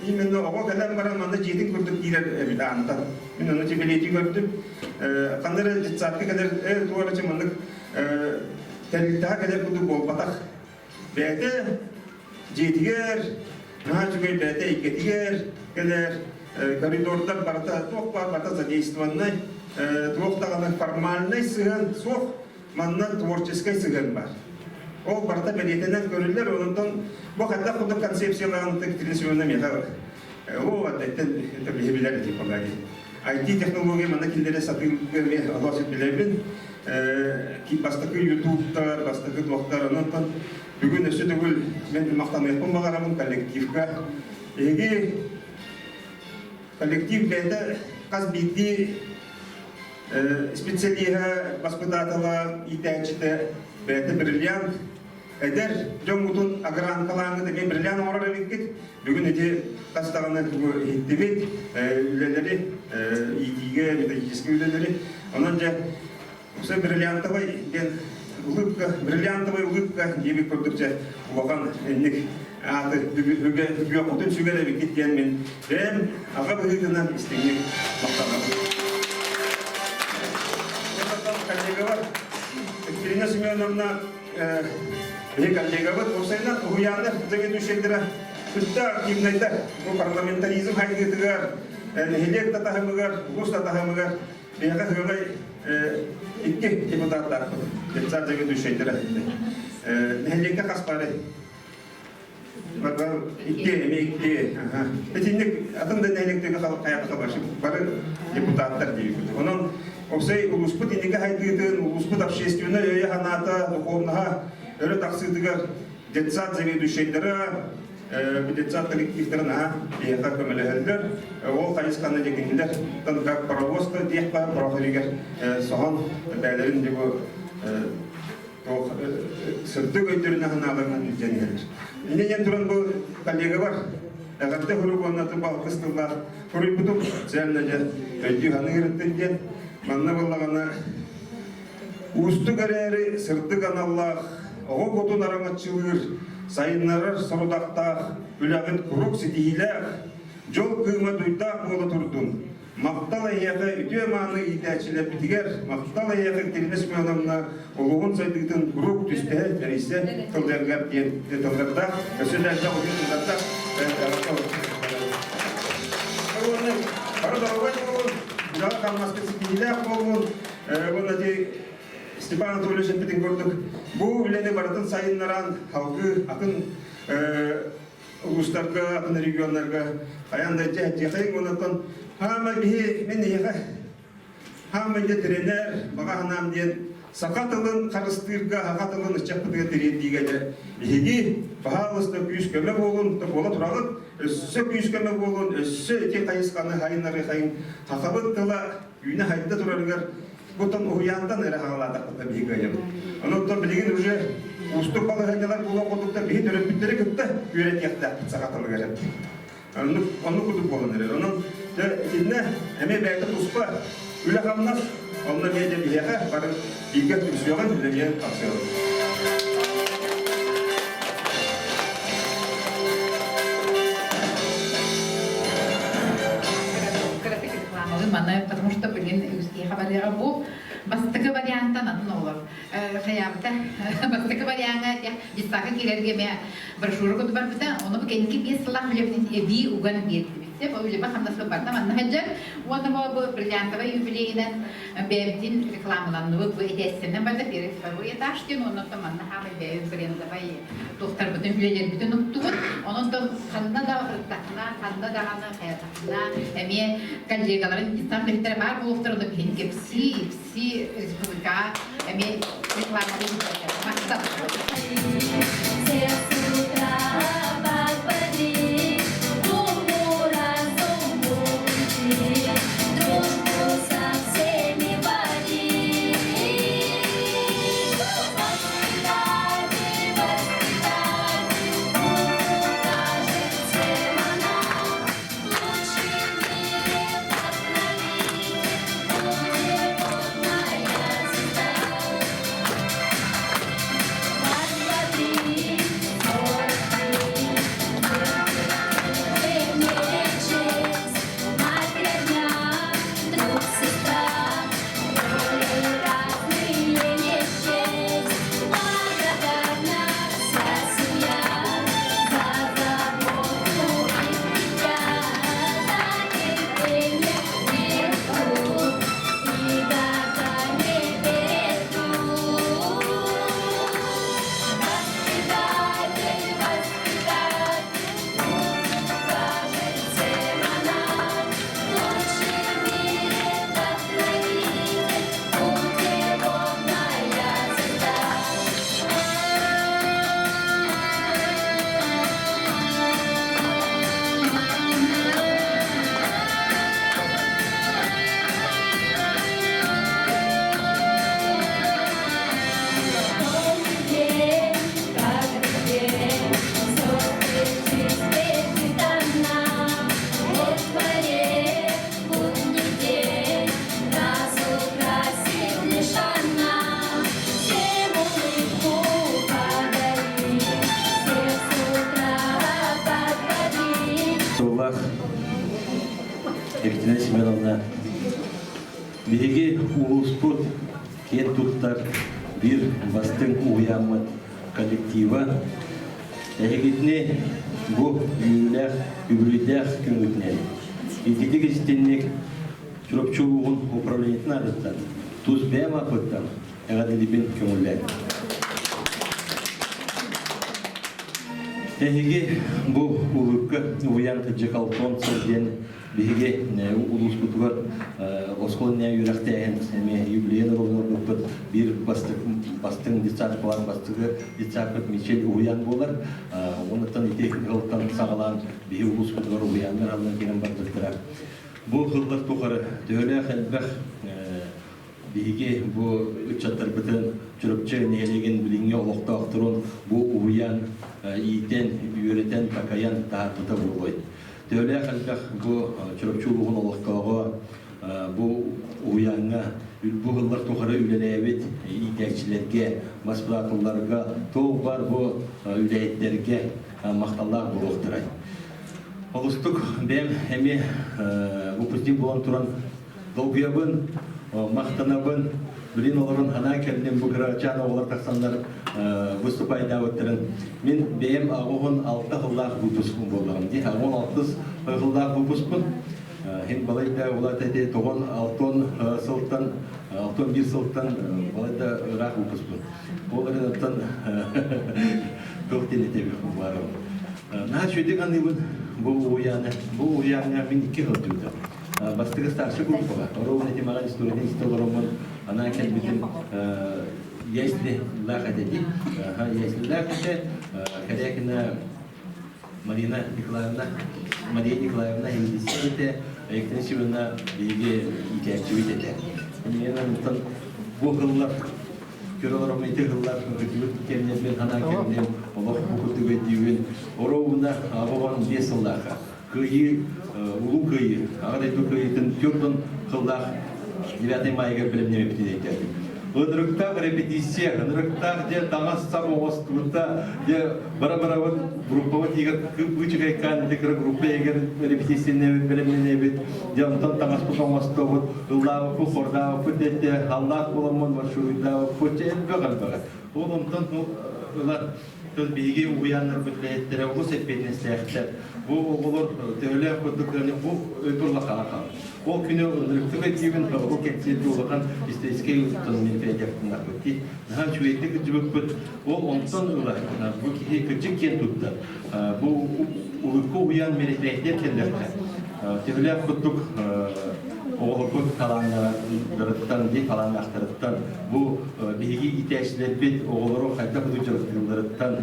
Именно оҕо кэлэн баран манна дьиэтин курдук киирэр эбит аантан. Мин ону бэлиэтии көрдүм. Ханна эрэ детсадка кэлэр туох эрэ маннык тэрилтэҕэ кэлэр курдук буолбатах. Бэйэтэ дьиэтигэр, наһаа үчүгэй бэйэтэ эйгэтигэр кэлэр, коридордар барыта туох баар барыта задействованнай, туох даҕаны формальнай сыһыан суох, манна творческай сыһыан баар. Ол барыта бэлиэтэнэн көрүллэр, онтон бу хайдах курдук концепциялаан Екатерина Семеновна миэхэ оо эттэн это биһи билэр типа IT-технология манна киллэрэ сатыырга эмиэ олох билэбин. Бастакы ютубтар, бастакы туохтар, онон бүгүн өссө төгүл мен махтаныахпын баҕарабын коллективка. Эһиги коллектив бэйэтэ хас биирдии специалиһа, баспытаатала, иитээччитэ бэйэтэ бриллиант. Эдэр дьоҥҥутун агранкалааҥҥыт эмиэ бриллиант оҥорор эбиккит. Бүгүн ити хас даҕаны бу иһиттибит үлэлэри, иитиигэ методическай үлэлэри. Онон дьэ Все бриллиантовый диэн улыбка, бриллиантовый улыбка диэбит курдук дьэ улахан инник ааты үгүөххүтүн сүгэр эбиккит диэн мин бэйэм аҕа быһыытынан истиҥник махтанабын. Коллегалар Екатерина Семеновна биһи коллегабыт уопсайынан уһуйааннар заведующайдара кытта активнайдар бу парламентаризм хайдыытыгар нэһилиэк да таһымыгар улуус да таһымыгар биһиэхэ сыалай икки депутаттаахпыт детсад заведующайдара нэһилиэккэ хас бары Икки, эмиэ икки. Итинник атын да нэһилиэктэргэ хайаата хабашып бары депутаттар диэбиппит. Онон Оксай улууспут инники хайдыытын, улууспут общественнай өйө-санаата, духовнаһа өрө тахсыытыгар детсад заведующайдара, детсад коллективтара наһаа биһиэхэ көмөлөһөллөр. Ол хайысханы дьэ кинилэр как паровоз диэх баар паровоз соһон бээлэрин дьэ бу туох сырдык өйдөрүнэн санааларынан илдьэн иһэллэр. Инньэ диэн туран бу коллегабар эҕэрдэ сурук уонна балкыс тыллаах суруйбутум сэлнэ дьэ өйдүү саныырыттын диэн манна буоллаҕына уустук эрээри сырдык аналлаах оҕо кутун араҥаччылыыр сайыннарар сорудахтаах үлэҕит куруук ситиһиилээх дьол кыыма дуйдаах буола турдун. Махтал эйиэхэ үтүө-мааны иитээччилэрбитигэр, махтал эйиэхэ Екатерина Семеновна олоҕун сайдыытын куруук түстэһэ, тэрийсэ сылдьаргар диэн тыллардаах, өссө да элбэх үтүө тыллардаах бары доруобай буолун, үлэҕэ хамнаска ситиһиилээх буолун, уонна ити Степан Анатольевич эппитин курдук, бу үлэни барытын сайыннаран, салгыы атын улуустарга, атын регионнарга хайаан да дьэ тиэхэйиҥ онтон хаама биһи мин эһиэхэ хаама дьэ тренер баҕа санаам диэн саха тылын харыстыырга саха тылын ыччаппытыгар тириэрдиигэ дьэ биһиги баһаалыста күүс-көмө буолун буола тураҕыт өссө күүс-көмө буолун өссө ити хайысханы хайыннарыахайын сахабыт тыла үүнэ-хайда турарыгар Бутан уһуйаантан эрэ хаалаатахпытына биһи кыайабыт. Онон билигин уже уустук балаһыанньалар буолуох курдуктар биһи төрөппүттэри кытта үөрэтиэхтээхпит саха тылыгар. Оннук оннук курдук буолан эрэр. Онон дьэ итиннэ эмиэ бэйэтэ туспа үлэ-хамнас онно эмиэ дьэ биһиэхэ бары бииргэ түмсүөҕүн, үлэлиэн тахсыаҕын. Кыратык рекламалыы маны, потому что блин үгүстиэхэ барыаҕа бу бастакы вариантан атын олор хайаабыта бастакы вариаҥа детсадка киирэргэ эмиэ брошюра курдук барбыта ону бу кэнники 5 сыллаах үлэбитин эбии уган биэрдибит ол үлэбэ хамнаспыт барда манна сылдьар уонна бу бриллиантовай юбилейынан бэйэбитин рекламаланныбыт бу этээстэринэн барда первый второй этаж диэн уонна оттон манна хаамай бэйэбит брендовай туохтарбытын үлэлэрбитин уктубут онон ханна да ырыттаххына ханна даҕаны хайатаххына эмиэ коллегаларын дистан бэһиттэрэ баар буолуохтара да биһин кэпсии ипси республикаҕа эмиэ рекламалыы махтал. Екатерина Семеновна, биһиги улууспут киэн туттар биир бастыҥ уһуйааммыт коллектива эһигитини бу үөрүүлээх үбүлүйдээх күҥҥүтүнэн ититик истинник Чурапчы улууһун управлениетын аатыттан тус бэйэм ааппыттан эҕэрдэлиибин көҥүллээн. Эһиги бу улуукка уһуйаан Кыдьыкалтон сыл диэн биһиги улууспутугар оскуола үөрэхтээһин эмиэ юбилейын ылбыппыт биир бастыҥ детсад буолар бастакы детсадпыт Мичил уһуйаан буолар. Онуттан ити ыһылтан саҕалаан биһи улууспутугар уһуйааннар аллан кэлэн барбыттара. Бу сыллар тухары төһөлөөх элбэх Биһиги бу ыччаттарбытын Чурапчы нэһилиэгин билиҥҥи олохтоохторун бу уһуйаан иитэн, үөрэтэн, такайан таһаарбыта буолуой. Төһөлөөх элбэх бу Чурапчы улууһун олохтооҕо бу уһуйааҥҥа бу сыллар тухары үлэлээбит иитээччилэргэ, баспытаатылларга, туох баар бу үлэһиттэргэ махталлаах буолуохтарай. Олустук бэйэм эмиэ выпускник буолан туран Долгуйабын, махтанабын, билин олорон ханаа кэллим бу кырачаан оҕолор тахсаннар выступайдаабыттарын. Мин бэйэм 86 сыллаах выпускпун буоллаҕым дии. 86 сыллаах выпускпун. Хин балайда улаата ити тоҕон алтон сылтан, алтон биир сылтан балайда ыраах выпускпун. Ол эрэн туох диэн этэбин баарым. Наһаа үчүгэйдик аныыбын бу уһуйааны. Бу уһуйааҥҥа мин икки сылдьыбытым. Бастакы старший группаҕа ровно темаҕа историяны истэ олороммун анаан кэлбитим ясли лаах этэ дии. Ясли лаах этэ Корякина Марина Николаевна Мария Николаевна Хиндисия этэ Екатерина Семеновна биһиги иитээччибит этэ. Эмиэнэн бу сыллар көрө ити сыллар кырдьыбыт кэмнэрбин санаан кэллим олох бу курдук өйдүүбүн оруобуна 85 сыллаахха Кыайыы, Улуу Кыайыы, Аҕа дойду кыайыытын 40 сыллаах 9 маайыгар бэлэмнэммиппитин өйдөөтүм. Ынырыктаах репетиция, ынырыктаах дьэ таҥас-сап оҥостубута, дьэ бара-барабыт группабыт иһигэр быычыкайкаан ити кыра группа иһигэр репетициянэбит, бэлэмнэнэбит, дьэ онтон таҥаспыт оҥостобут, ыллаабыппыт, хордаабыппыт дэтэ, халлаах буоламмын маршруйдаабыппыт, дьэ элбэх элбэҕи. Ол онтон ыла Тыл биһиги уһуйааннарбыт үлэһиттэрэ олус эппиэтинэстээхтэр. Бу оҕолор төһөлөөх курдук бу өйбөр улахан хаалар. Ол күнү ынырыктык өйдүүбүн, ол кэпсииргэ улахан историческай мероприятиябытын дии. Наһаа үчүгэйдик кырдьыбыппыт. Ол онтон ыла бу киһи кырдьык киэн туттар. Бу улукку уһуйаан мероприятия кэллэххэ төһөлөөх курдук оҕолорбут талааннарыттан, дии талааннаахтарыттан бу биһиги иитээччилэрбит оҕолору хайдах дьарыктыылларыттан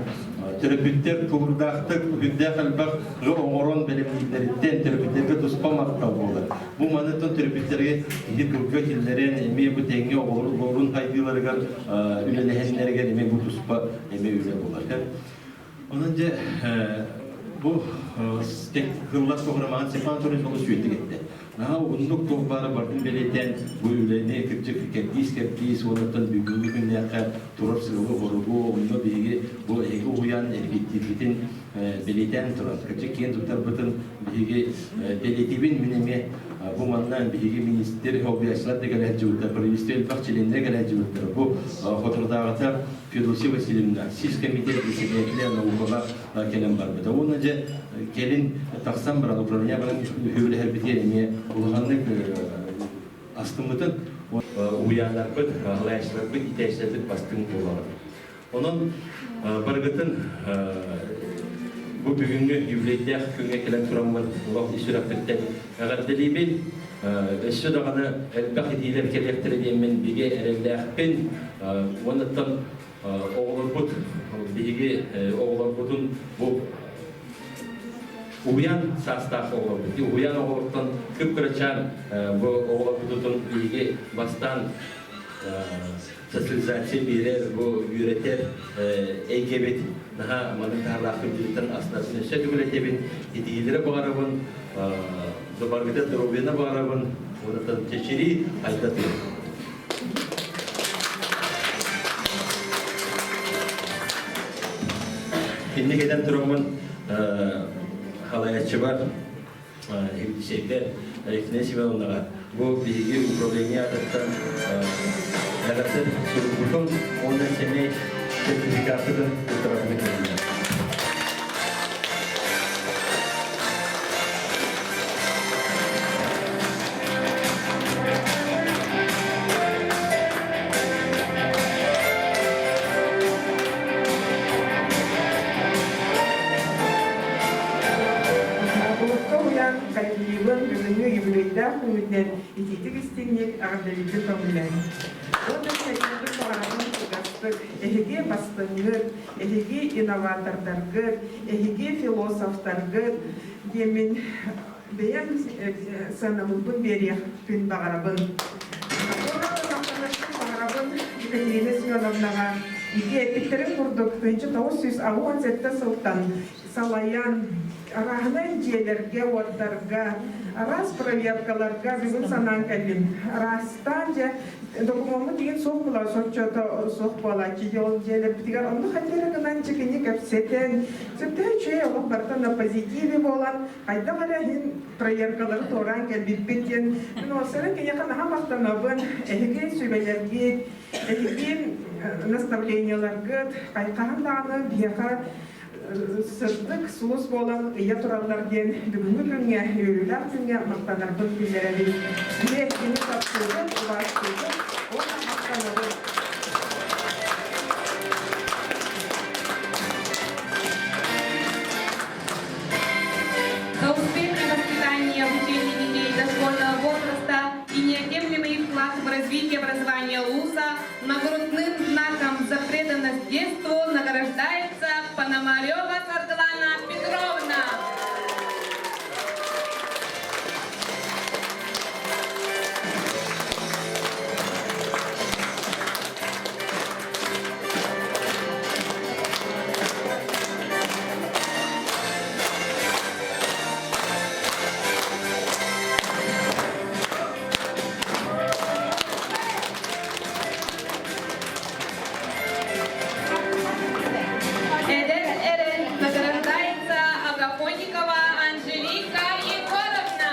төрөппүттэр тулуурдаахтык үрдээх элбэх оҥорон бэлэмнииллэриттэн төрөппүттэргэ туспа махтал буолар. Бу маныттан төрөппүттэргэ киһи тылга киллэрэн эмиэ бу тэҥҥэ оҕолорун хайдыыларыгар үлэлэһэннэригэр эмиэ бу туспа эмиэ үлэ буолар. Онон дьэ бу кыллар программаҕын Степан Анатольевич олус үөттүк эттэ. Наһаа уһуннук туох баара бардын бэлиэтээн бу үлэни кырдьык кэрдиис-кэрдиис уоннаттан бүгүҥҥү күннээххэ турар сыалы-соругу онно биһиги бу эһиги уһуйаан эргиттиирбитин бэлиэтээн туран кырдьык киэн туттарбытын биһиги бэлиэтиибин мин эмиэ бу манна биһиги министр обязательно да кэлээччибиттэр правительство элбэх чилиэннэрэ кэлээччибиттэр бу соторутааҕыта Федосия Васильевна сис комитет председателя наукаҕа кэлэн барбыта. Уонна дьэ кэлин тахсан баран управление баран үһүбүлэһэрбитигэр эмиэ улаханнык астыммытын уһуйааннарбыт, халайааччыларбыт, иитээччилэрбит бастыҥ буолаҕыт. Онон барыгытын бу бүгүҥҥү юбилейдээх күҥҥэ кэлэн тураммын олох ис сүрэхпиттэн эҕэрдэлиибин. Өссө даҕаны элбэх итиилэр кэлиэхтэрэ диэммин бигэ эрэллээхпин. Уоннаттан оҕолорбут, биһиги оҕолорбутун бу уһуйаан саастаах оҕолорбут, уһуйаан оҕолортон кып-кырачаан бу оҕолорбутун биһиги бастаан социализация биэрэр, бу үөрэтэр эйгэбит наһаа маннык таһаалаах кырдьыгыттан астынатын өссө төгүл этэбин, итиилэри баҕарабын, баргыта здоровьяны баҕарабын, уонна чэчирии айдатын. Инник этэн тураммын халайаччыбар. Евдисейбер Екатерина Семеновнаҕа бу биһиги управление аатыттан эҕэрдэ суруйбутун уонна сэмэй сертификатыгын туттарарга кэллилэр. Улукка уйан коллективын бүгүҥҥү юбилейдаах күҥҥүтүнэн итиитик истиҥник эҕэрдэлииргэ көҥүллэниҥ. Уонна сэтинньи баҕарабын кылгастык, эһиги бастыҥҥыт, эһиги инноватордаргыт, эһиги философтаргыт диэммин бэйэм сыанабылбын биэриэхпин баҕарабын. Уонна баҕарабын Екатерина Семеновнаҕа ити эппиттэрин курдук 1987 сылтан салайан арааһынай дьиэлэргэ-уоттарга, араас проверкаларга бүгүн санаан кэллим. Араастаан дьэ докумуоммут игин суох буолар, соччото суох буолааччы дьэ ол дьиэлэрбитигэр онно хайдах эрэ гынан чикини кэпсэтэн, сөптөөх үчүгэй олох барыта на позитиве буолан хайдах эрэ иһин проверкалары туораан кэлбиппит диэн мин уопсайынан киниэхэ наһаа махтанабын. Эһиги сүбэлэргит, эһиги наставлениеларгыт хайхаһан даҕаны биһиэхэ сырдык сулус буолан ыйа тураллар диэн бүгүҥҥү күҥҥэ, үөрүүлээх күҥҥэ махтанарбын биллэрэбин. Биһи эһигини таптыыбыт, убаастыыбыт уонна махтанабыт. За успешное воспитание и обучение детей дошкольного возраста и неотъемлемый вклад в развитие образования ЛУСа нагрудным знаком за преданность детству награждается Пономарева Саргалана Петровна. Эдэр эрэн награждается Агафоникова Анжелика Егоровна.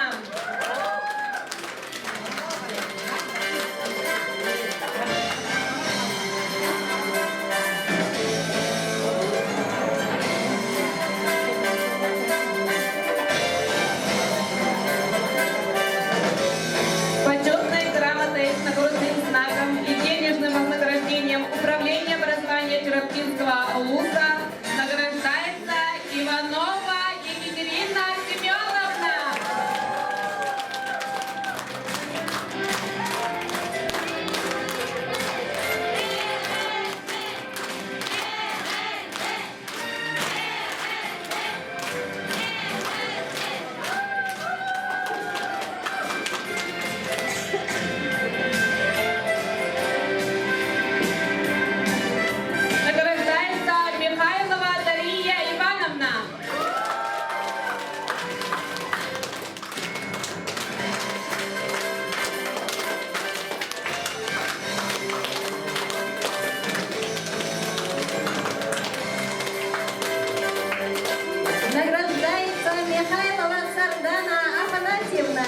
Почетной грамотой с нагрудным знаком и денежным вознаграждением Управления образования Чурапчинского УЛУСа награждается Иванова Екатерина Семеновна. Награждается Михайлова Дарья Ивановна. Награждается Михайлова Сардана Афанасьевна.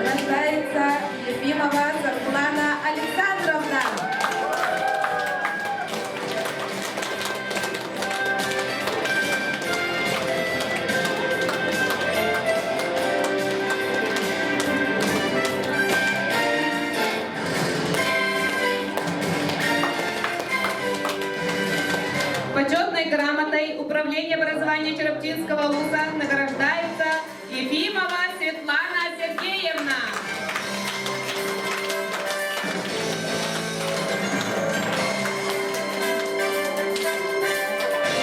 Награждается Ефимова Сарклана Александровна. Почетной грамотой Управления образования Чурапчинского вуза награждается Ефимова Светлана Сергеевна.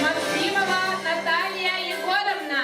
Максимова Наталья Егоровна.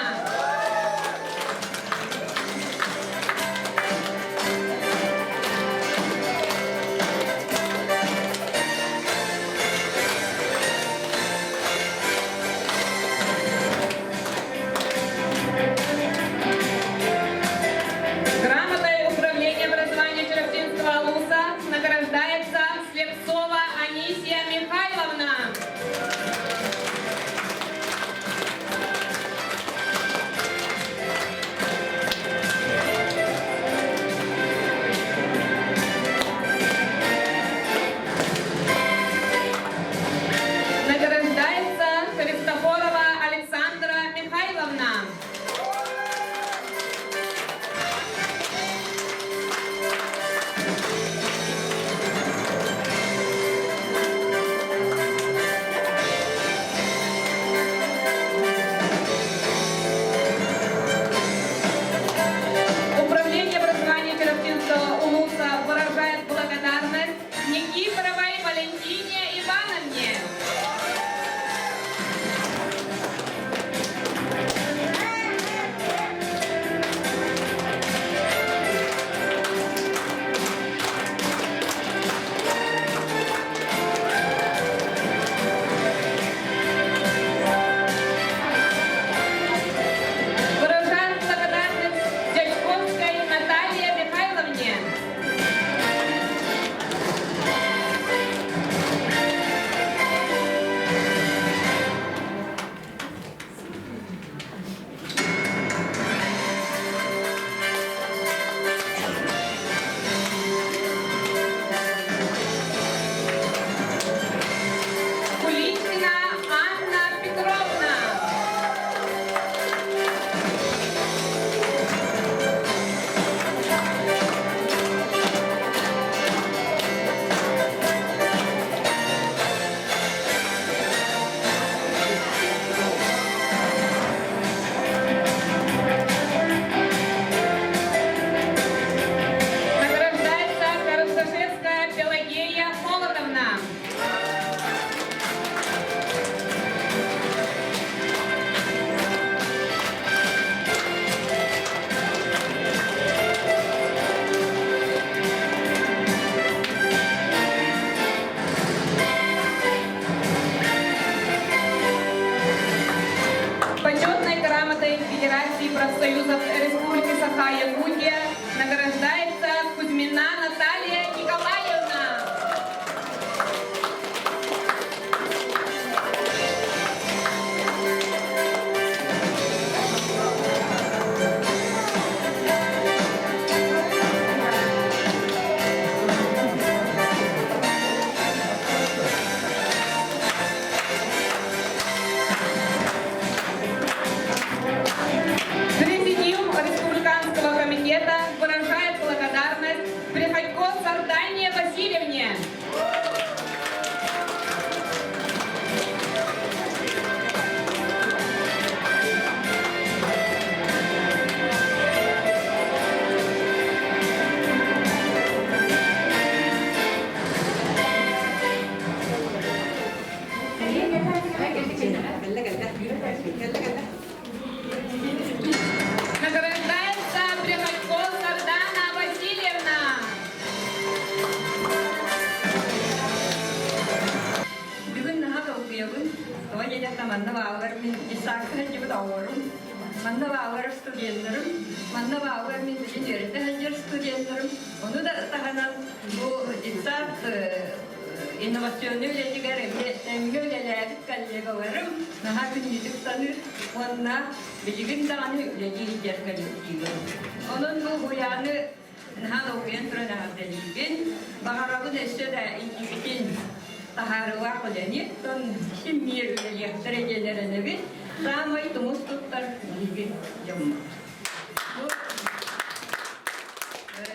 Федерации профсоюзов Республики Саха-Якутия награждается Кузьмина Наталья Николаевна. Президиум Республиканского комитета выражает благодарность Приходько Сардане Васильевне. Награждается Приходько Сардана Васильевна. Бүгүн наһаа долгуйабын. Тоҕо диэтэххэ манна бааллар мин Исаакка сылдьыбыт оҕолорум, манна бааллар студеннарым, манна бааллар мин билин үөрэтэ сылдьар студеннарым. Ону да таһынан бу детсад инновационнай үлэтигэр эмиэ тэҥҥэ үлэлээбит коллегаларым наһаа күндүтүк саныыр уонна билигин даҕаны үлэлии сылдьар коллективым. Онон бу уһуйааны Наһаа долгуйан туран эҕэрдэлиибин. Баҕарабын өссө да инникитин таһаарыылаах үлэни, оттон син биир үлэлиэхтэрэ диэн эрэнэбин. Саамай тумус туттар биһиги дьоммут.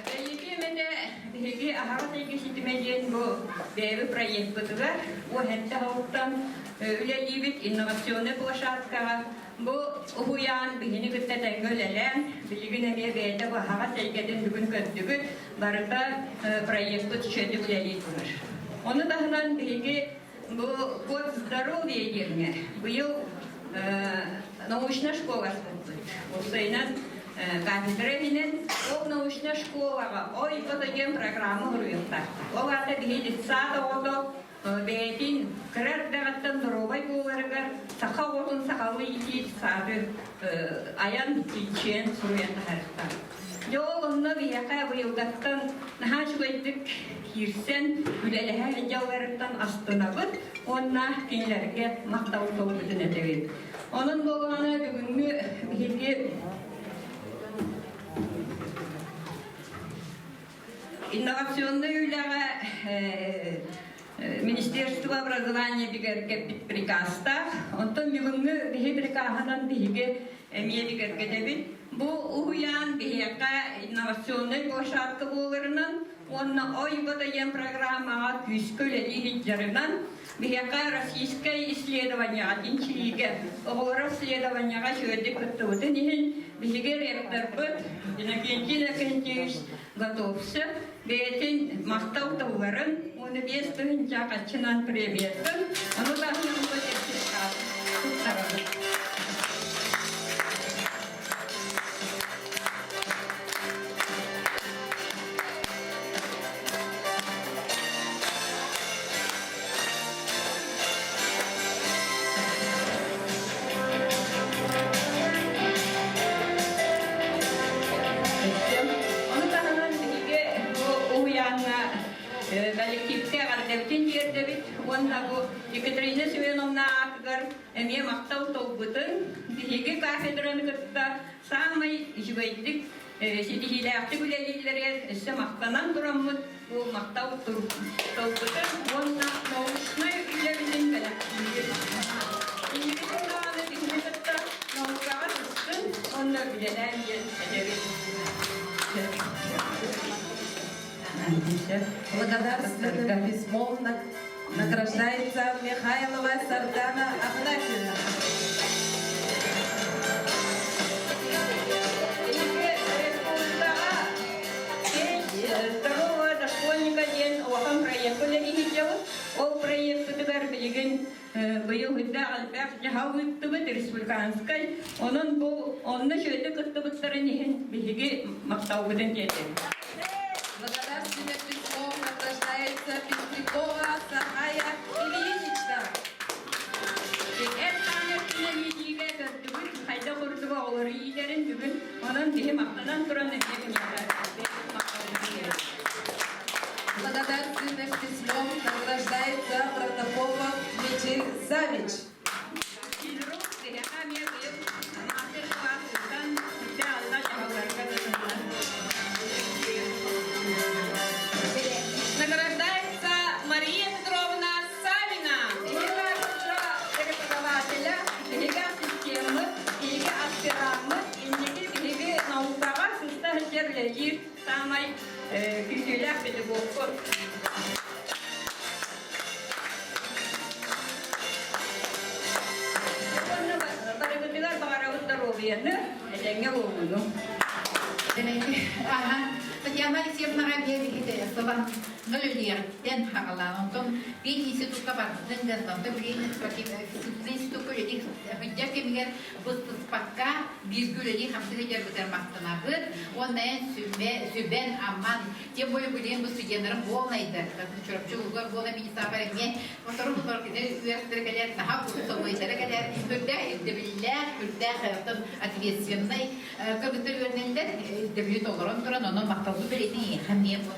Бэйиги эмэтэ биһиги аһаҕас эйгэ ситимэ диэн бу бэйэбит проекпытыгар уоһэнтэ оһуттан үлэлиибит инновационнай площадкаҕа Бу уһуйаан биһини кытта тэҥҥэ үлэлээн, билигин эмиэ бэйэтэ бу аһаҕас эйгэтин бүгүн көрдүгүт, барыта проекпыт үчүгэйдик үлэлии турар. Ону таһынан биһиги бу год здоровья диэҥҥэ быйыл научная школа аспыппыт. Уопсайынан кафедра иһинэн ол научная школаҕа ой ото диэн программа суруйуохтаах. Ол аата биһи детсад оҕото Бэйэтин кыра эрдэҕиттэн доруобай буоларыгар саха оҕотун сахалыы иитии сааты айан, чинчийэн, суруйан таһаарыахтаах. Дьэ ол онно биһиэхэ быйылгаттан наһаа үчүгэйдик киирсэн, үлэлэһэ сылдьалларыттан астынабыт уонна кинилэргэ махтал тылбытын этэбит. Онон буоллаҕына бүгүҥҥү биһиги Инновационнай үлэҕэ Министерство образования бигэргэппит приказтаах. Онтон бүгүҥҥү биһи прикаһынан биһиги эмиэ бигэргэтэбит. Бу уһуйаан биһиэхэ инновационнай площадка буоларынан уонна ОЙБОТО диэн программаҕа күүскэ үлэлии сылдьарынан биһиэхэ российскай исследованияҕа чинчийиигэ оҕолоро исследованияҕа үчүгэйдик кыттыбытын иһин биһиги ректорбыт Иннокентий Иннокентьевич Готовцев бэйэтин махтал тылларын уонна 5000 хаччынан премиятын ону таһынан бу сертификат туттарабыт. Ону таһынан биһиги бу уһуйааҥҥа коллективка эҕэрдэбитин тиэрдэбит уонна бу Екатерина Семеновна аатыгар эмиэ махтал тылбытын биһиги кафедраны кытта саамай үчүгэйдик ситиһиилээхтик үлэлииллэригэр өссө махтанан тураммыт бу махтал тылбытын уонна научнай үлэбитин бэлэхтиибит. Инникитин даҕаны биһини кытта наукаҕа сыстын уонна үлэлээн диэн этэбит. Благодарственным письмом награждается Михайлова Сардана Афанасьевна. Здорового дошкольника диэн улахан проект үлэлиһиджабыт. Ол проекпытыгар билигин быйыл үрдээх элбэх дьаһал ыыттыбыт республиканскай. Онон бу онно үчүгэйдик кыттыбыттарын иһин биһиги махталбытын тиэрдэбит. Благодарственным письмом награждается Пестрякова Сахая Ильинична. Эр хаан өттүнэн иитиигэ көрдүгүт хайдах курдук оҕолору оҕолору иитэрин бүгүн онон биһи махтанан туран эмиэ киниэхэ Благодарственным письмом награждается Протопопов Дмитрий Савич. Награждается Мария Петровна Савина. Преподавателя, биһиги ассистеммыт, биһиги аспираммыт, инники биһиги наукаҕа сыста сылдьар үлэлиир саамай күүтүүлээх педагогпут. Уонна барыбытыгар баҕарабыт доруобуйаны, этэҥҥэ буолууну. Аха, Татьяна Алексеевнаҕа биэрбит сылан нөлүлүөхтэн хаҕалаан, онтон биир институкка барбытын гынна, онтон билигин спортивный институкка үлэлии сылдьар кэмигэр быстыспакка бииргэ үлэлии хамсыы сылдьарбытыгар махтанабыт. Уонна эн сүбэн, амман, тем более билигин бу студеннарым буолнайдар, Чурапчы улуугар буола министапар эмиэ сотору-сотору кини үөрэхтэрэ кэлэр, наһаа курсовойдара кэлэр, үрдээх ирдэбиллээх, үрдээх оттон ответственнай кыргыттар үөрэнэллэр, ирдэбили толорон туран, онон махталбыт бэлиэтин эйиэхэ эмиэ бу.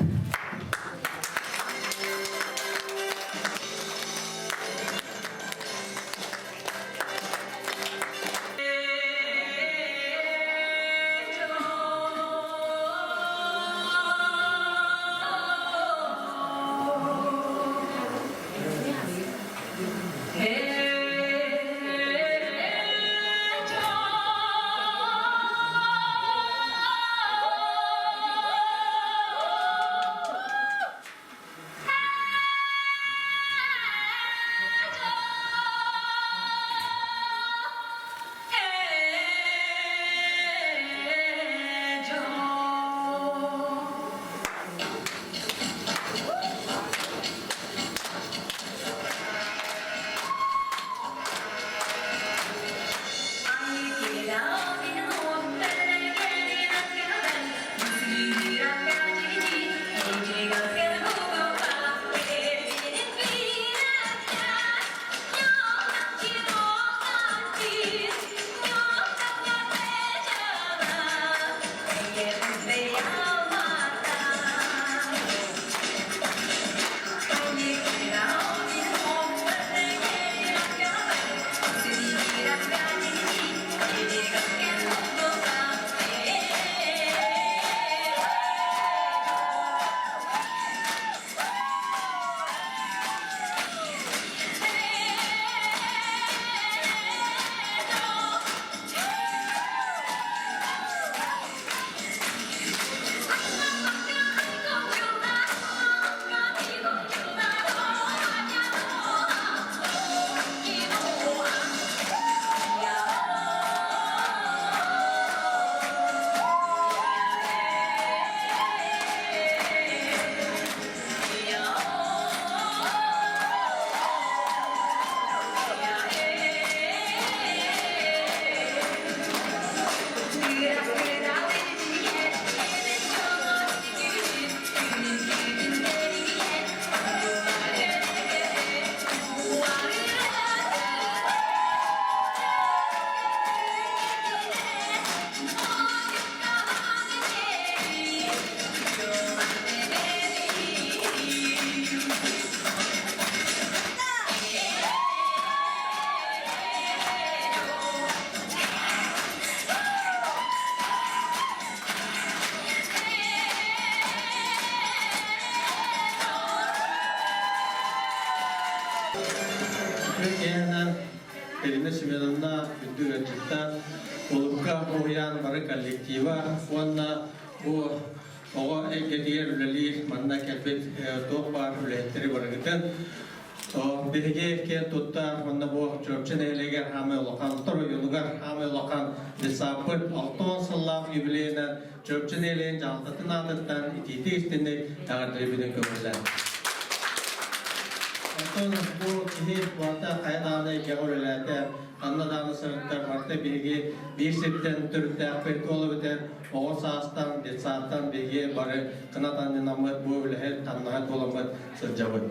Күн Ирина Семеновна үрдүк ыалдьыттар, Улукка уһуйаан бары коллектива уонна бу оҕо эйгэтигэр үлэлиир манна кэлбит туох баар үлэһиттэри барыгытын биһиги киэн тутта уонна бу Чурапчы нэһилиэгэр хаамай улахан оройуонугар хаамай улахан детсадпыт 60 сыллаах юбилейынан Чурапчы нэһилиэгин дьаһалтатын аатыттан итиитик истинник эҕэрдэлиибитин көҥүллээн. Оттон бу киһи барыта хайа даҕаны эйгэҕэ үлэлээтэ, ханна даҕаны сырытта, барыта биһиги биир сиртэн төрүттээхпит, ол эбэтэр оҕо саастан, детсадтан биһиги бары кынат анньынаммыт, бу үлэһит, хамнаһыт буоламмыт сылдьабыт.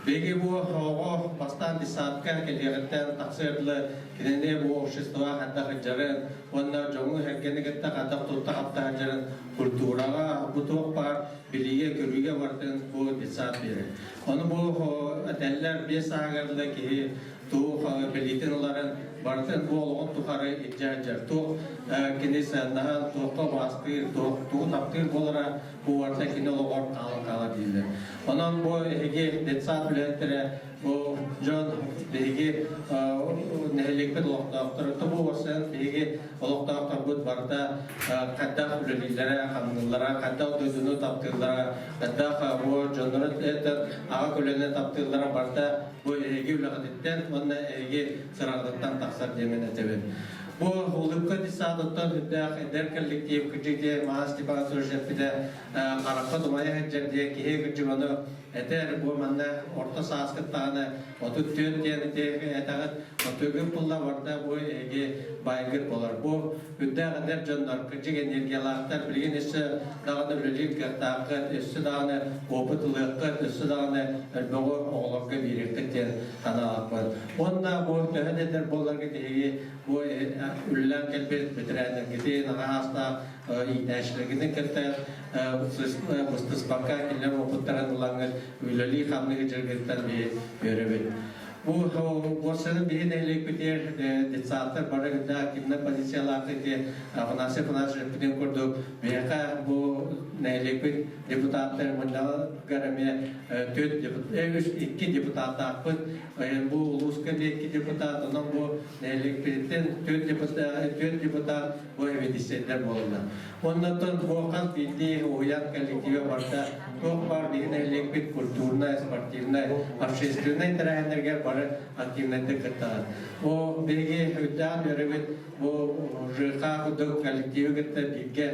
Биһиги бу оҕо бастаан детсадка кэлиэҕиттэн тахсыар дылы кинини бу обществоҕа хайдах сылдьарын уонна дьоҥу-сэргэни кытта хайдах тутта-хапта сылдьарын культураҕа бу туох баар билиигэ-көрүүгэ бардын бу детсад биэрэр. Ону бу этэллэр биэс сааһыгар дылы киһи туох билиитин ыларын барытын бу олоҕун тухары илдьэ сылдьар. Туох кини сыаннаһан, туохха убаастыыр, туох тугу таптыыр буолара бу барыта кини олоҕор хаалан хаалар дииллэр. Онон бу эһиги детсад үлэһиттэрэ бу дьон биһиги нэһилиэкпит олохтоохторо бу уорсайан биһиги олохтоохторбут барыта хайдах үлэлииллэрэ, хамныыллара, хайдах дойдуну таптыыллара, хайдах бу дьоннору аҕа көлүөнэ таптыыллара барыта бу эһиги үлэҕититтэн уонна эһиги сыраҕытыттан тахсар диэмин этэбин. Бу улыбка детсадыттан үрдээх эдэр коллектив кырдьык диэ Маас Степан эппитэ харахха тумайа сылдьар диэ киһи кырдьык ону этэр бу манна орто сааскыттаҕына 34 диэн ити этэҕит отугун пулла барда бу эһиги байгыт болар бу үрдээх эдэр дьоннор кырдьык энергиялаахтар билигин өссө даҕаны үлэлиир кыахтааххыт өссө даҕаны опыт ылыаххыт өссө даҕаны элбэҕи оҕолорго биэриэххит диэн санаалаахпын уонна бу төһө да эдэр буолларгыт эһиги бу үлэлээн кэлбит бэтэрээннэргитин аҕа саастаах иитээччилэргитин кытта быстыспакка кинилэр опыттарын ылаҥҥыт үлэлии-хамныы дьарыгыттан биһи үөрэбит. Бу уорсаны биһи нэһилиэкпитигэр детсадтар бары да кимнэ позициялаах ити Афанасий Афанасьевич эппитин курдук биһиэхэ бу нэһилиэкпит депутаттар мунньаҕыгар эмиэ түөрт үс икки депутаттаахпыт бу улууска эмиэ икки депутат онон бу нэһилиэкпититтэн түөрт депутат түөрт депутат бу эбидиссэйдэр буолла. Оннотон бу хас биирдии уһуйаан коллектива барыта туох баар биһи нэһилиэкпит культурнай, спортивнай, общественнай тэрээһиннэргэ бары активнайдык кыттаҕыт. Бу биһиги үрдээн үөрэбит бу ЖК курдук коллективы кытта бииргэ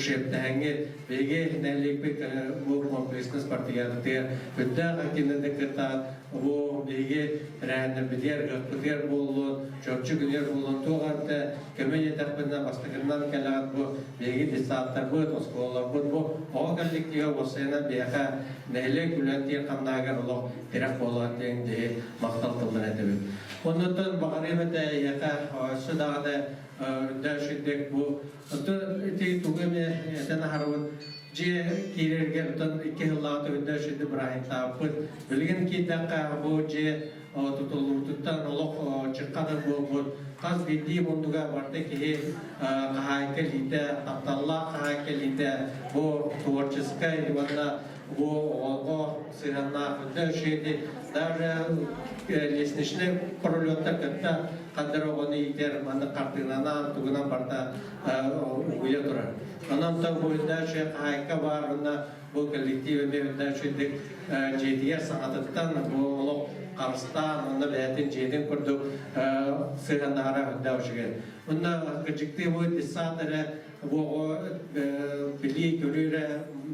шептэһэҥҥит биһиги нэһилиэкпит бу комплексно спартакиадатыгар үрдээх активнайдык кыттаҕыт. Бу биһиги тэрээһиннэрбитигэр, ыһыахпытыгар буоллун, чопчу күнүгэр буоллун туох эрэ көмө диэтэхпинэ бастакыннан кэлэҕит бу биһиги детсадтарбыт, оскуолаларбыт бу оҕо коллектива уопсайынан биһиэхэ нэһилиэк үлэтигэр хамнаһыгар олох тирэх буолар диэн дьиһи махтал тылларын этэбит. Оннуттан баҕарыам этэ эйиэхэ өссө даҕаны үрдээх үчүгдик бу оттон ити тугу эмэ этэн аһарабын дьиэ киирэргэр оттон икки сыллааҕыта үрдээх үчүгдик бырааһынньыктаабыппыт. Билигин киирдэххэ бу дьиэ тутуллубутуттан олох чыкканыр буолбут хас биирдии муннуга барыта киһи хаһаайка илиитэ, тапталлаах хаһаайка илиитэ бу творческай уонна бу оҕоҕо сыһыаннаах үрдэ үчүгэйдик даже лестничный пролеттар кытта хандар оҕону иитэр маннык хартыынанан тугунан барыта угуйа турар. Онон бу үрдэ үчүгэй хаһаайка баар уонна бу коллектив эмиэ үрдэ үчүгэйдик дьиэтигэр саҥатыттан бу олох харыстаан уонна бэйэтин дьиэтин курдук сыһыаннаһара үрдээх үчүгэй. Уонна кырдьыктыы бу детсад эрэ бу оҕо билии көрүү эрэ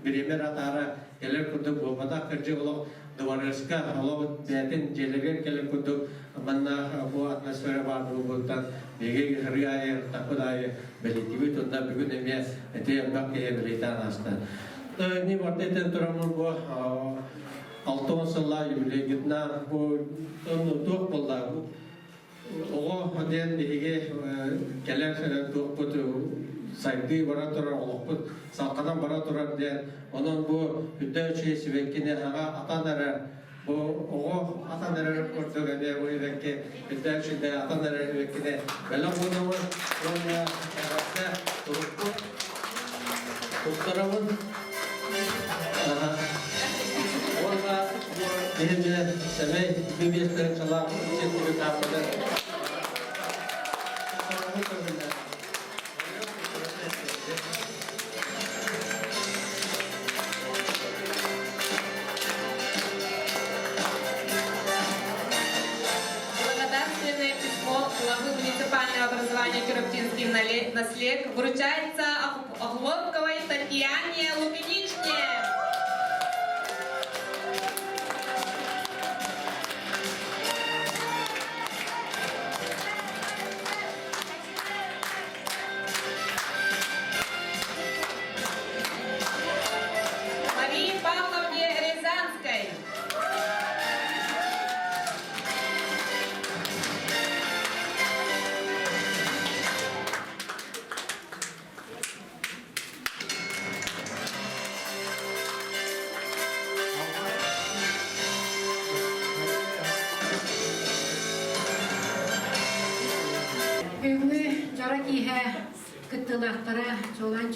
бириэмэ эрэ атаара кэлэр курдук буолбатах кырдьык олох дворецка олох бэйэтин дьиэлэригэр кэлэр курдук манна бу атмосфера баар буолбуттан биһиги ырыа аайы ыртахпыт аайы бэлиэтиибит уонна бүгүн эмиэ ити элбэх киһи бэлиэтээн ааста. Не барда этэн тураммын бу 60 сыллаах юбилейгытынан бу туох буолла оҕо диэн биһиги кэлэр туохпут сайдыы бара турар олохпут салҕанан бара турар диэн онон бу үрдэ үчүгэй сибэккини аҕа атан эрэр бу оҕо атан эрэр курдук эмиэ бу эбэкки үрдэ үчүгэй атан эрэр эбэккини бэлэх уунабын уонна эҕэрдэ турукку туттарабын уонна биһиги сэмэй биэстэрин салаах сертификаттары Благодарственное письмо главы муниципального образования Чурапчинский наслед вручается Охлопковой Татьяне Лукиничне. Марии Павловне Рязанской. Бүгүҥҥү дьоро киэһэ кыттыылаахтара чуолаан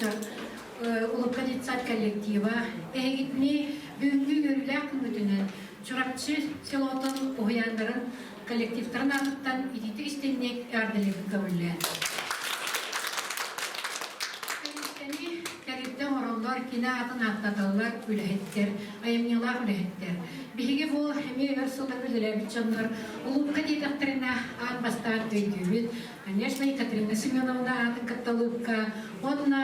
Улыбка детсад коллектива эһигитини бүгүҥҥү үөрүүлээх күҥҥүтүнэн Чурапчы селотун уһуйааннарын коллективтарын аатыттан итиитик истиҥник эҕэрдэлиибит көҥүллээн. Тэрилтэни тэрилтэ оҥороллор, кини аатын ааттаталлар үлэһиттэр, айымньылаах үлэһиттэр. Биһиги бу эмиэ өр сылларга үлэлээбит дьоннор улуупка диэтэхтэринэ аан бастаан өйдүүбүт. Конечно, Екатерина Семеновна аатын кытта улуупка уонна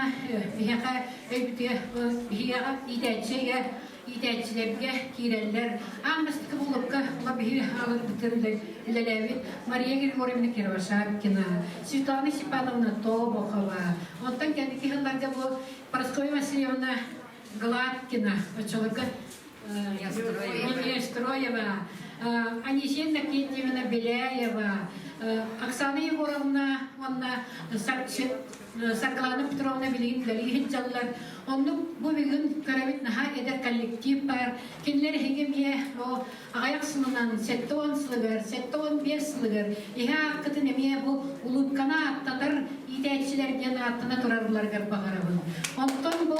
биһиэхэ өйбүтүгэр биһиэхэ иитээччигэ иитээччилэргэ киирэллэр. Аан бастакы буллукка ула биһиги хааларбытын үлэлээбит Мария Григорьевна Кировошапкина, Светлана Степановна Тобохова, оттон кэнники сылларга бу Парасковья Васильевна Гладкина, оччолорго Ястроева, Анисия Иннокентьевна Беляева, Оксана Егоровна уонна Саргылана Петровна билигин үлэлии сылдьаллар. Оннук бу бүгүн көрөбүт наһаа эдэр коллектив бар. Кинилэр эһиги эмиэ бу аҕыйах сылынан 70 сылыгар, 75 сылыгар иһэ ааккытын эмиэ бу улуукканы ааттатар иитээччилэр диэн ааттана турарларыгар баҕарабын. Онтон бу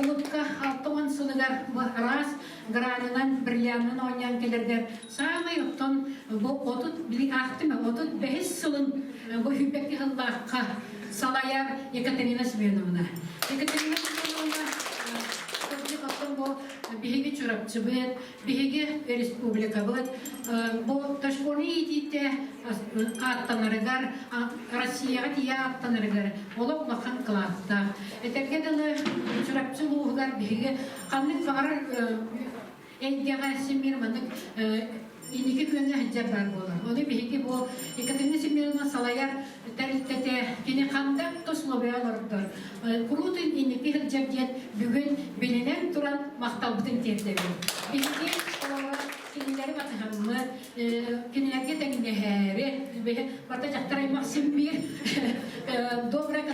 улуукка 60 сылыгар бу араас гранынан, бриллианынан оонньоон кэлэргэр саамай оттон бу 30 били аахтым 35 сылын бу сүүрбэкки сыллаахха салайар Екатерина Семеновна. Екатерина Семеновна кырдьык оттон бу биһиги Чурапчыбыт, биһиги республикабыт бу дошкольнай иитиитэ ааттанарыгар, Россияҕа тиийэ ааттанарыгар олох улахан кылааттаах. Этэргэ дылы Чурапчы улууһугар биһиги ханнык баҕарар эйгэҕэ син маннык инники күөҥҥэ сылдьар баар буолар. Ону биһиги бу Екатерина Семеновна салайар тэрилтэтэ кини ханнык да условия олордор. Куруутун инники сылдьар диэн бүгүн билинэн туран махталбытын тиэрдэбит. Биһиги олорор кинилэри батыһаммыт, кинилэргэ тэҥнэһээри, барыта дьахтар аймах син биир добрая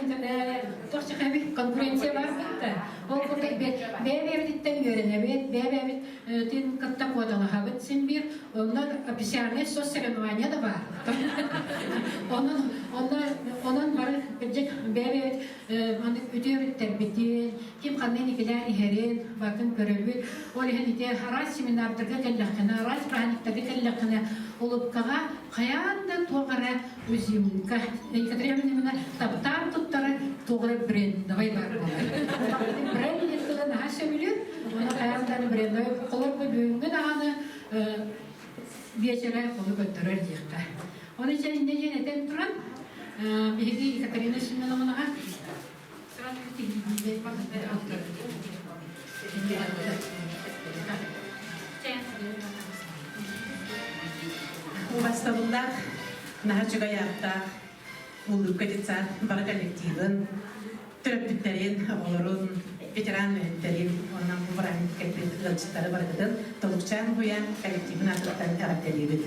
конкуренция бар бытта. Ол курдук бэйэ-бэйэбититтэн үөрэнэбит, бэйэ-бэйэбит тин кытта куоталаһабыт син биир. Онно официальный соцсоревнование да баар. Онон онон бары кырдьык бэйэ-бэйэбит маннык үтүөбүттэрбитин, ким ханна инникилээн иһэрин батын көрөбүт. Ол иһин ити араас семинардарга кэллэххинэ, араас праздниктарга кэллэххинэ, улыбкаҕа хайаан да туох эрэ изюминка, Екатерина Ивановна таптаан туттара туох эрэ брендовай баар буолар. Бренд диэн тылы наһаа сөбүлүүр. Оны хайаан да брендовай холор бүгүҥҥү даҕаны биэчэрэ ону көрдөрөр диэххэ. Оны чэ иннэ диэн этэн туран, биһиги Екатерина Семеновнаҕа Убастабыллаах, наһаа үчүгэй ааттаах Улыбка детсад бары коллективын, төрөппүттэрин, оҕолорун, ветеран үлэһиттэрин уонна бу бырааһынньык кэлбит ыалдьыттары барыгытын Толукчаан уһуйаан коллективын аатыттан эҕэрдэлиибит.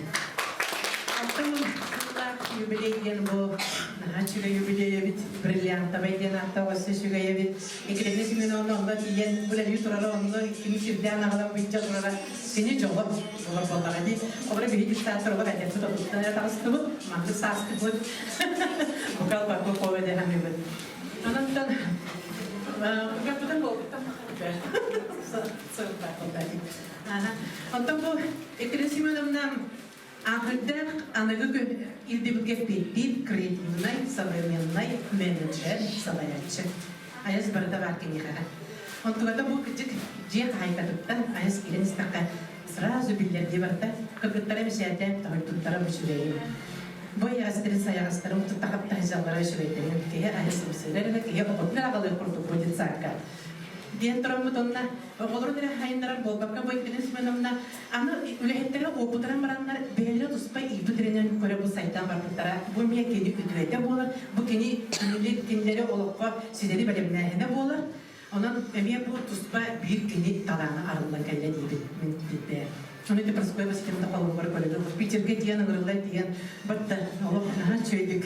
Алтан сыллаах юбилей диэн бу наһаа үчүгэй юбилей эбит, бриллиантовай диэн ааттаах өссө үчүгэй эбит. Екатерина Семеновна онно тиийэн үлэлии турара, онно кини сирдээн аҕалан быдьа турара кини дьоло буолар буоллаҕа дии. Холобура биһиги диктатор оҕо эдэрбит отуттан эрэ таҕыстыбыт, маннык саастыбыт, букал барбы кола дэһэммит. Онон Угаппытын буолбуттан Онтон бу Екатерина Семеновна ааҕырдаах аныгы ирдэбилгэ эппиэттиир креативнай, современнай менеджер, салайааччы. Айас барыта баар киниэхэ. Онтугата бу кырдьык дьиэ хаһаайкатыттан айас киирэн истэххэ сразу биллэрдии барда. Кыргыттара бэчээтэ, тоһуйбуттара үчүгэйин. Бу эйэҕэстэрин сайаҕастарын тутта хапта сылдьаллара үчүгэйдэрин киһи айа сымсыырар эрэ киһи оҕотун эрэ аҕалыах курдук бу детсадка диэн тураммыт онно оҕолорун эрэ хайыннарар буолбакка бу Екатерина Семеновна аны үлэһиттэрэ уопутуран бараннар бэйэлэрэ туспа ииппит иринэн көрө бу сайдан барбыттара бу эмиэ кини үтүөтэ буолар бу кини кинилэри олоххо ситэри бэлэмнээһинэ буолар Онон эмиэ бу туспа биир кини талаана арыллан кэллэ диибин мин бэйэм. Ону ити Прасковья Васильевна холобугар көрөбүн. Питергэ тиийэн ыҥырыллан тиийэн батта олох наһаа үчүгэйдик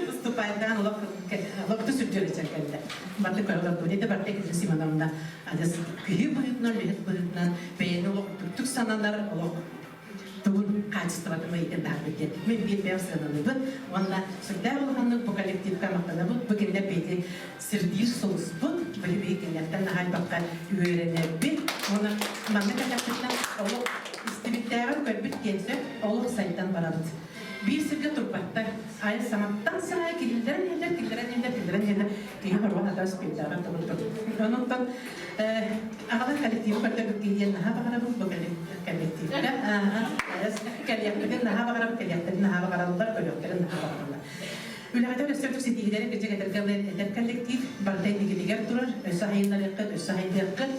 выступайдаан олох олох да сүрдьүөрэ кэллэ. Барты көрө олордум. Ити барта Екатерина Семеновна адьас киһи быһыытынан, үлэһит быһыытынан бэйэни олох түктүк сананар, олох. тугун хаачыстыбатын ыйытын таһарбыт диэн мин биир бэйэм сыаналыыбын уонна сүрдээх улаханнык бу коллективка махтанабыт. Бу кинилэр биһиги сирдиир сулуспут, биһиги кинилэртэн наһаа элбэххэ үөрэнэрбит уонна манна кэллэхпитинэ олох истибиттээҕин көрбүт диэн сөп, олох сайдан барабыт. Биир сиргэ турбаттар. Айа саҥаттан саҥа киллэрэн иһэллэр, киллэрэн иһэллэр, киллэрэн иһэллэр. Киһи хоруон атас пейдааҕар да курдук. Онон аҕалар коллективы көрдөрбүт киһи наһаа баҕарабын бу коллективка. Кэлиэхпитин наһаа баҕарабын, кэлиэхтэрин наһаа баҕараллар, көрүөхтэрин наһаа баҕараллар. Үлэҕитин өссө үрдүк ситиһиилэри кырдьык этэргэ эдэр коллектив барыта инникитигэр турар, өссө сайыннарыаххыт, өссө сайдыаххыт.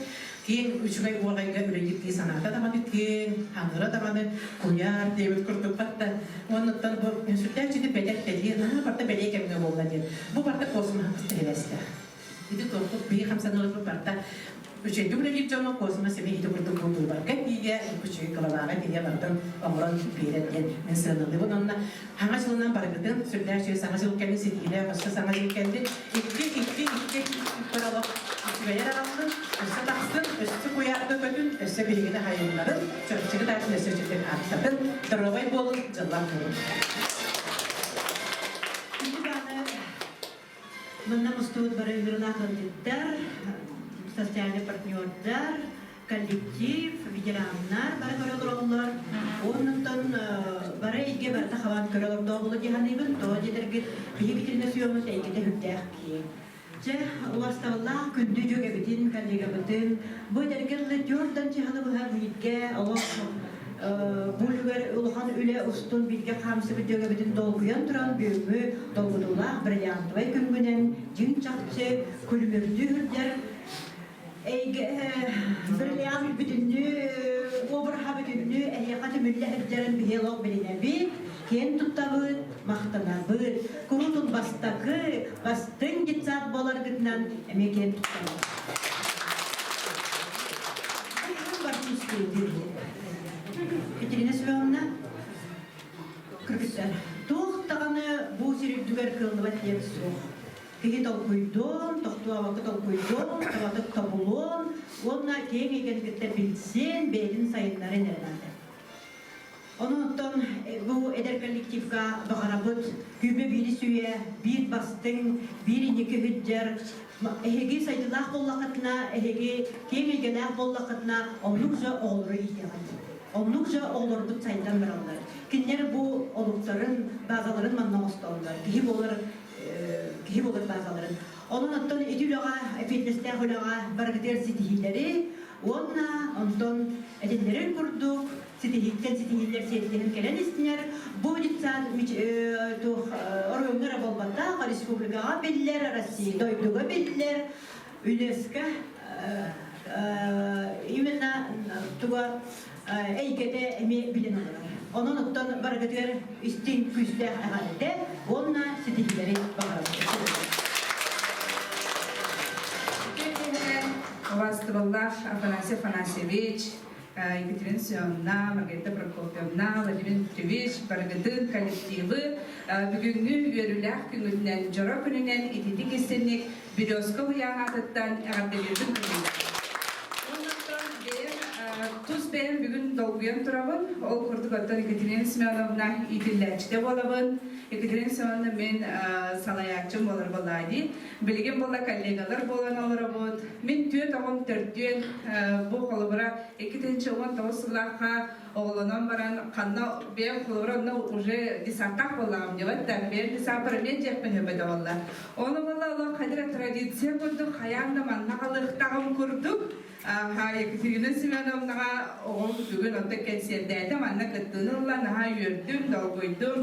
Киэҥ үчүгэй уоҕайга үлэлиир киһи санаата даҕаны киэҥ, аныра даҕаны куйаар диэбит курдук батта. Уоннуттан бу сүрдээх дьиҥи бэдэр бэлиэ, наһаа барыта бэлиэ кэмҥэ буолла диэн. Бу барыта космоһа кытта Ити туохпут биһи хамсаныыларбыт барыта үчүгэйдик үлэлиир дьоҥҥо космос эмиэ ити курдук быыбарга тиийэ, үчүгэй главаҕа тиийэ барытын оҥорон биэрэр диэн мин сыаналыыбын. Онно саҥа дьылынан барыгытын сүрдээх үчүгэй саҥа дьыл кэллин, ситиилээх өссө саҥа дьыл кэллин. Икки, икки, икки олох үчүгэйэр аҕаллын, өссө тахсын, өссө куйаарга көтүн, өссө биһигини хайыннарын, чөрчүгүт аатын өссө үчүгэй ааттатын, доруобай буолун, дьыллах буолун. Манна мустубут бары ыҥырылаах ыалдьыттар, социальнай партнердар, коллектив, ветераннар бары көрө олороллор. Оннуттан бары эйгэ барыта хабан көрө олордообулу дии саныыбын. Тоҕо диэтэргит биһиги итиннэ сүөммүт эйгэтэ сүрдээх киэҥ. Дьэ, убастабыллаах күндү дьүөгэбитин, коллегабытын, бу эдэргэ дылы түөртэн чаһыны быһа бииргэ олох бу үлүгэр улахан үлэ устун бииргэ хаамсыбыт дьүөгэбитин долгуйан туран бүгүҥҥү долгутуулаах бриллиантовай күҥҥүнэн дьиҥ-чахчы күлүмүрдүү сылдьар эйгэ бриллиант бүтүннүү обраһа бүтүннүү эһиэхэ түмүллэ сылдьарын биһи олох билинэбит, киэн туттабыт, махтанабыт. Куруутун бастакы, бастыҥ детсад буоларгытынан эмиэ киэн туттабыт. Екатерина Семеновна, кыргыттар, туох даҕаны бу сир үрдүгэр кыаллыбат диэн суох. Киһи толкуйдуон, тохтуобакка толкуйдуон, табатык тобулуон уонна киэҥ эйгэни кытта билсиэн, бэйэтин сайыннарын эрэ наада. Онон бу эдэр коллективка баҕарабыт күүбэ биир сүүйэ, биир бастыҥ, биир инники сылдьар эһиги сайдыылаах буоллаххытына, эһиги киэҥ эйгэлээх буоллаххытына, оннук же оҕолору иитиэҕит. Оннук же оҕолорбут сайдан бараллар. Кинилэр бу олуктарын, базаларын манна оҥостоллор. Киһи буолар киһи буолар базаларын. Онон оттон ити үлэҕэ, эппиэтинэстээх үлэҕэ барыгытыгар ситиһиилэри уонна онтон этиллэрин курдук ситиһииттэн ситиһиилэр сиэттиһэн кэлэн истинэр. Бу детсад оройуоҥҥа эрэ буолбатах, республикаҕа биллэр, Россия дойдуга биллэр, ЮНЕСКО именно туга эйгэтэ эмиэ билэн олорор. Онон оттон барыгытыгар истиҥ күүстээх эҕэрдэ уонна ситиһиилэри баҕарабын. Убаастыбаллаах Афанасий Афанасьевич, Екатерина Семеновна, Маргарита Прокопьевна, Владимир Дмитриевич барыгытын коллективы бүгүҥҥү үөрүүлээх күҥҥүтүнэн, дьоро күнүнэн ититик истинник Березка уһуйаан аатыттан эҕэрдэлиирбин көҥүллээх. Бэйэм тус бэйэм бүгүн долгуйан турабын. Ол курдук оттон Екатерина Семеновна иитиллээччитэ буолабын. Екатерина Семеновна мин салайааччым буолар буолаа дии. Билигин буолла коллегалар буолан олоробут. Мин түөрт оҕом төрдүөн бу холобура 2019 сыллаахха оҕолонон баран ханна бэйэм холобура онно уже десантаах буоллаҕым диэбэт да бэйэм десантпар эмиэ дьиэхпин сөбөтө буолла. Ону буолла олох хадира традиция курдук хайаан да манна халыахтаҕым курдук Екатерина Семеновнаҕа оҕом бүгүн онтон кэнсиэрдээтэ манна кыттыыны ылла наһаа үөрдүм, долгуйдум.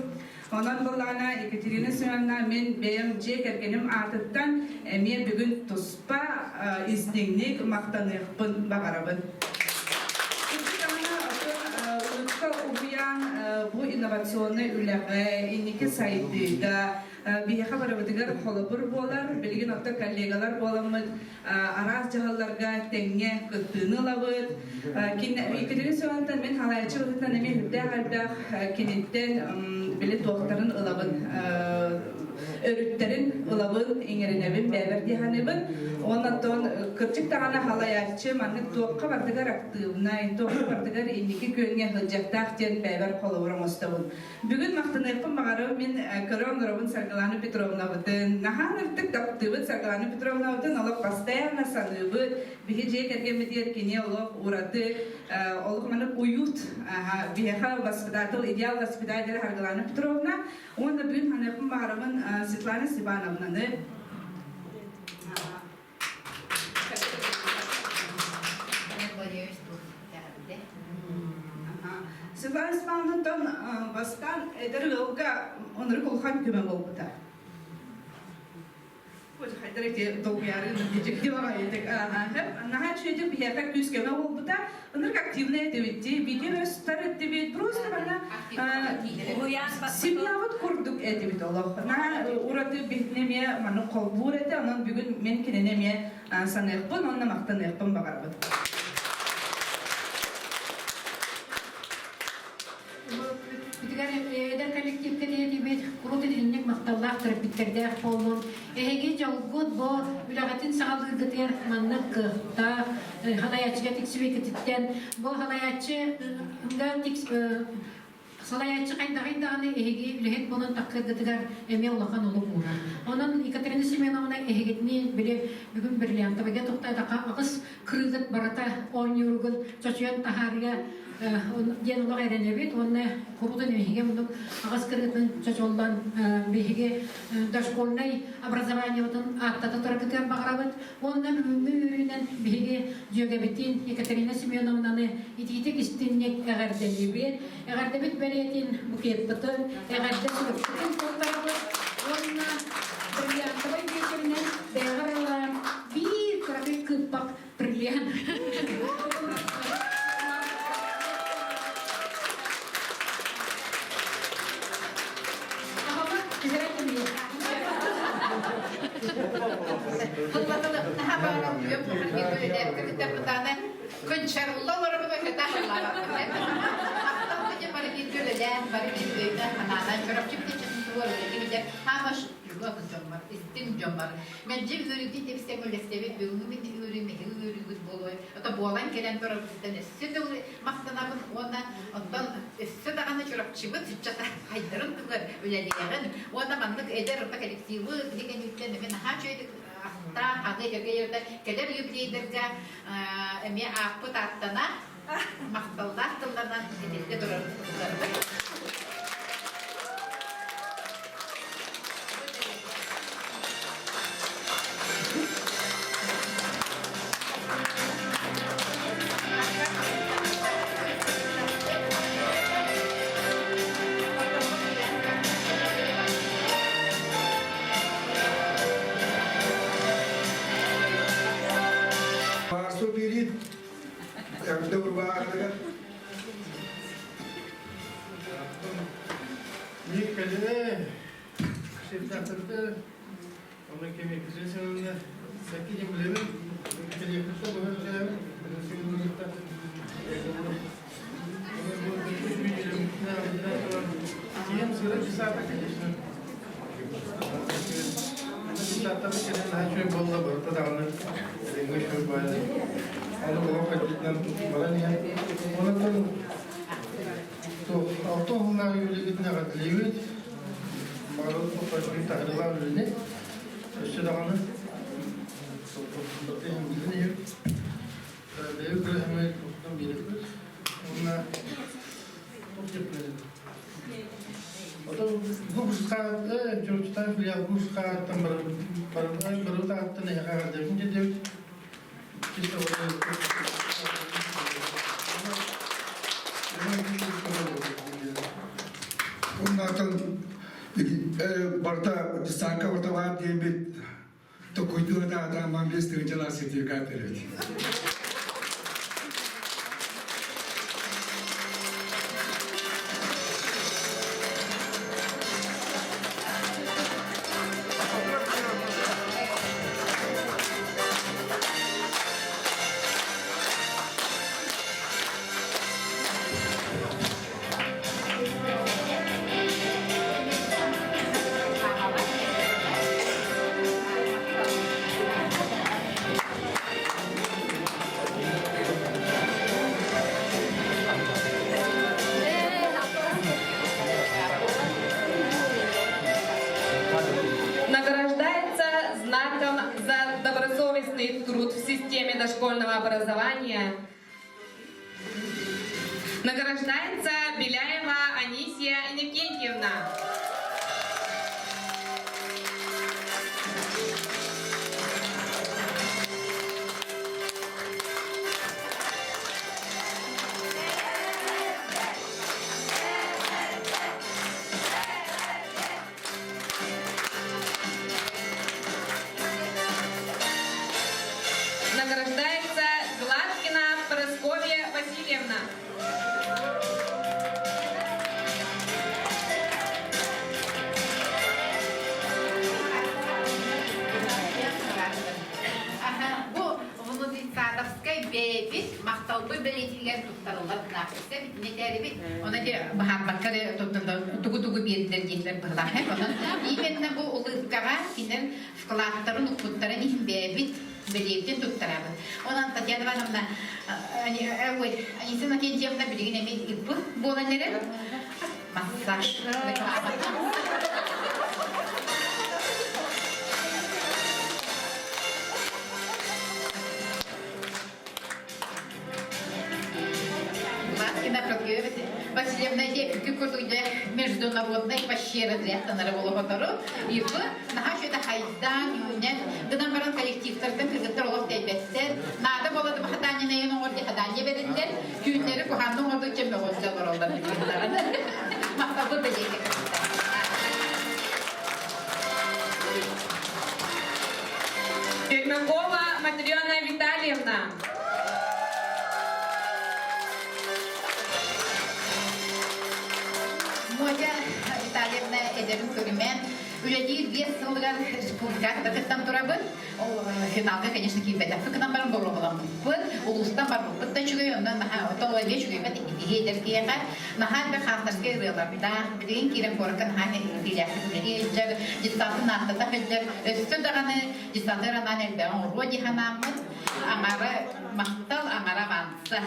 Онон буоллаҕына Екатерина Семеновна мин бэйэм дьиэ кэргэним аатыттан эмиэ бүгүн туспа истиҥник махтаныахпын баҕарабын. Улукка уһуйаан бу инновационнай үлэҕэ, инники сайдыыга биһиэхэ барыбытыгар холобур буолар. Билигин оттон коллегалар буоламмыт араас дьаһалларга тэҥҥэ кыттыыны ылабыт. Екатерина Семеновна мин халаайчы быһыытынан эмиэ үрдээх элбэх киниттэн били туохтарын ылабын. өрүттэрин ылабын, иҥэринэбин, бэйэбэр дии саныыбын. Онон кырдьык даҕаны халайааччы маннык туохха бардыгар актыыбынай, туохха бардыгар инники күөҥҥэ сылдьыахтаах диэн бэйэбэр холобур оҥостобун. Бүгүн махтаныахпын баҕарабын мин көрө оҥоробун Саргылана Петровнабытын. Наһаа ынырдык таптыыбыт Саргылана Петровнабытын олох постоянно саныыбыт. Биһи дьиэ кэргэммитигэр кини олох ураты, олох маннык уют. Биһиэхэ воспитатель, идеал воспитатель Саргылана Петровна. Уонна бүгүн ханыахпын баҕарабын Светлана Степановнаны. Светлана Степановнаттан бастаан эдэр ыалга оннук улахан көмө буолбута. Хайдар ити долгуйары Наһаа үчүгэйдик биһиэхэ күүс көмө буолбута. Ынырык активный этибит видео өстөр этибит. Просто бана семьябыт курдук этибит олох. Наһаа ураты биһитини эмиэ маннык холбуур этэ. Онон бүгүн мен кинини эмиэ саныахпын уонна махтаныахпын баҕарабын. Бүтүгэр эдэр коллективка диэтибит, курут итинник махталлаах төрөппүттэрдээх буоллун. Эһиги дьолгут бу үлэҕитин саҕалыыргытыгар маннык кыахтаах халайааччыга тиксибиккититтэн бу халайааччыга салайааччы хайдаҕый даҕаны эһиги үлэһит буолан таххыргытыгар эмиэ улахан олук уурар. Онон Екатерина Семеновна эһигитини били бүгүн бриллиантовыйга тохтоотохха аҕыс кырыыгыт барыта оонньууругун чочуйан таһаарыа диэн олох эрэнэбит уонна курутун биһиги муннук аҕыс кырыытын чочуллан биһиги дошкольнай образованиебытын ааттата тураргытыгар баҕарабыт уонна бүгүҥҥү үөрүүнэн биһиги дьүөгэбитин Екатерина Семеновнаны итиитик истинник эҕэрдэлиибит эҕэрдэбит бэлиэтин букетпытын эҕэрдэ сурукпутун туттарабыт уонна бриллиантовай биэчэринэн бэйэҕэр ылан биир кыракый кыыппах бриллиант. Кынчарылла олоробун Хаамаш истиҥ дьоммор мэлдьи үөрүүтүн тепсэҥ үлэстэбит бүгүҥҥү мин үөрүүм эһиги үөрүүгүт буолуой ото буолан кэлэн турарбытыттан өссө да махтанабын уонна оттон өссө даҕаны Чурапчыбыт ыччата хайдарын тугар үлэлиэҕин уонна маннык эдэр орто коллективы биһи кэнниттэн эмиэ наһаа үчүгэйдик ахтаан ханыы кэлэр кэлэр юбилейдарга эмиэ ааппыт ааттана махталлаах тылларынан этиллэ турар тылларбыт. Баарсу биэрит Эрдэ урбаатыгар Николай Шевченко, он кеми Кирилловна, Сакидим Левин, Кирилловна, конечно. Оннатан барыта десантка барыта баар диэммит токуйдуу атаатаан ман биэс тыһыынчалаах сертификат беребит. дошкольного образования награждается Беляева Анисия Иннокентьевна. Награждается Гладкина Прасковья Васильевна. Бу Внутрисадовскай бэйэбит махталбы бэлиэтигэр туттарыллар графикта битинэтээрибит. Оны де баһарбакка тугу-тугу биэрдэр дииллэр быһылаах. Онон именно бу улыбкаҕа кинилэр вкладтарын укпуттарын иһин бэйэбит бэлиэбитин туттарабыт. Онон Татьяна Ивановна, ой, Анисия Иннокентьевна билигин эми ыппыт буолан эрэр. Массаж. Реклама. Ласкина Прокопьева Васильевна үкү курдук дьэ международный пещера разрядтанары болохотору ипы наһаа шөтө хайдаан үүнэн гынан баран коллективтартан кыргыттар олох тэйбэттэр наада болоду хатаанньанайын оҥор ди хатаанньа бериллэр түүннэри куһаанны оҥорду чэ мөҕүллэ олороллор махталбы бэлиэкэ Пермякова Матрена Витальевна. Мотя Витальевна эдэрин көрүмэн үлэлиир биэс сылыгар республикаҕа кыттан турабын. Финалга, конечно, киирбэтэхпит гынан баран боруобаламмыппыт. Улуустан барбыппыт да үчүгэй, онон наһаа отон эмиэ үчүгэйбэт итиһи эдэр киһиэхэ наһаа элбэх авторскай ырыалардаах, билигин киирэн куоракка наһаа илиилээхтик үлэлии сылдьар, детсадын ааттата сылдьар, өссө даҕаны детсады анаан элбэҕи оҥоруо дии санааммын, аҥара махтал, аҥара аванса.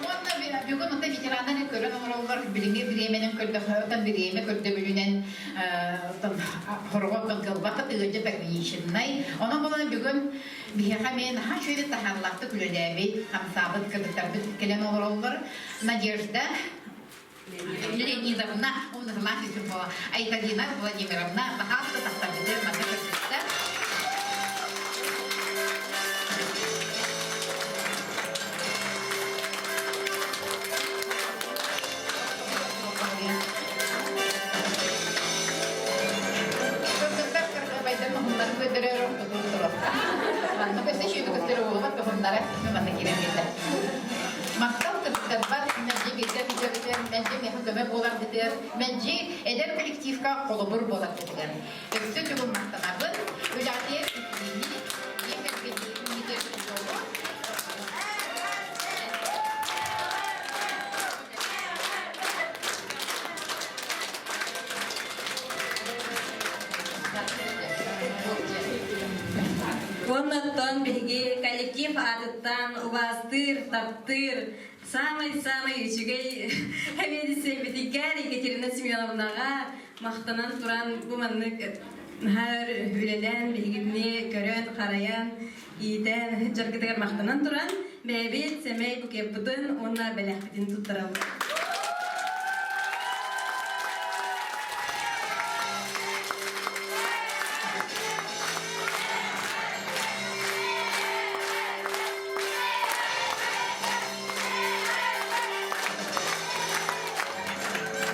Уонна бүгүн онто ветераннар көрөн олороллор, билиҥҥи бириэмэнэн көрдөхөтөн бириэмэ көрдөбүлүнэн хорҕоттон кылбата тыгыдьыт ограниченнай. Онон буолан бүгүн биһиэхэ эмиэ наһаа үчүгэй таһаарлаахтык үлэлээбит, хамсаабыт кыргыттарбыт кэлэн олороллор. Надежда Леонидовна, умнуһулаах Ефимова, Айталина Владимировна, баһаалыста тахсарбытыгар манна көрдүктэр. Кыргыттар кыргыбайдан муһуннарын көрдөрөр ортотун туруохта. Манна көстө шүйді көстөр оҕолор туһуннара манна киирэн биэрдэ. Махтал кыргыттарбар мэлдьи бииргэ сылдьаргытыгар, мэлдьи миэхэ көмө буоларгытыгар, мэлдьи эдэр коллективка холобур буоларгытыгар. Өссө төгүл махтанабын. Үлэҕитигэр ситиһиини, дьиэ кэргэнигэр дьолу. Уоннаттан биһиги коллектив аатыттан убаастыыр, таптыыр, саамай-саамай үчүгэй эбиэдиссэйбитигэр Екатерина Семеновнаҕа махтанан туран бу маннык наһаа өр үлэлээн биһигини көрөн-харайан, иитэн дьаргытыгар махтанан туран бэйэбит сэмэй букеппытын уонна бэлэхпитин туттарабыт.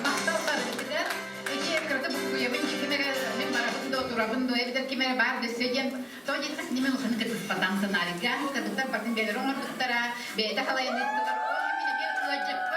Махтал барытыгар Эти кырата буккуйабын ким эрэ мин барабын да отурабын да эбэтэр ким эрэ баар дөссө диэн тоҕо диэтэххэ синимен улаханнык кытыспатам сценарийга кыргыттар бартын бэйэлэрэ оҥорбуттара бэйэтэ халайан ыыттылар ол иһин мин эмиэ ыалдьыппын.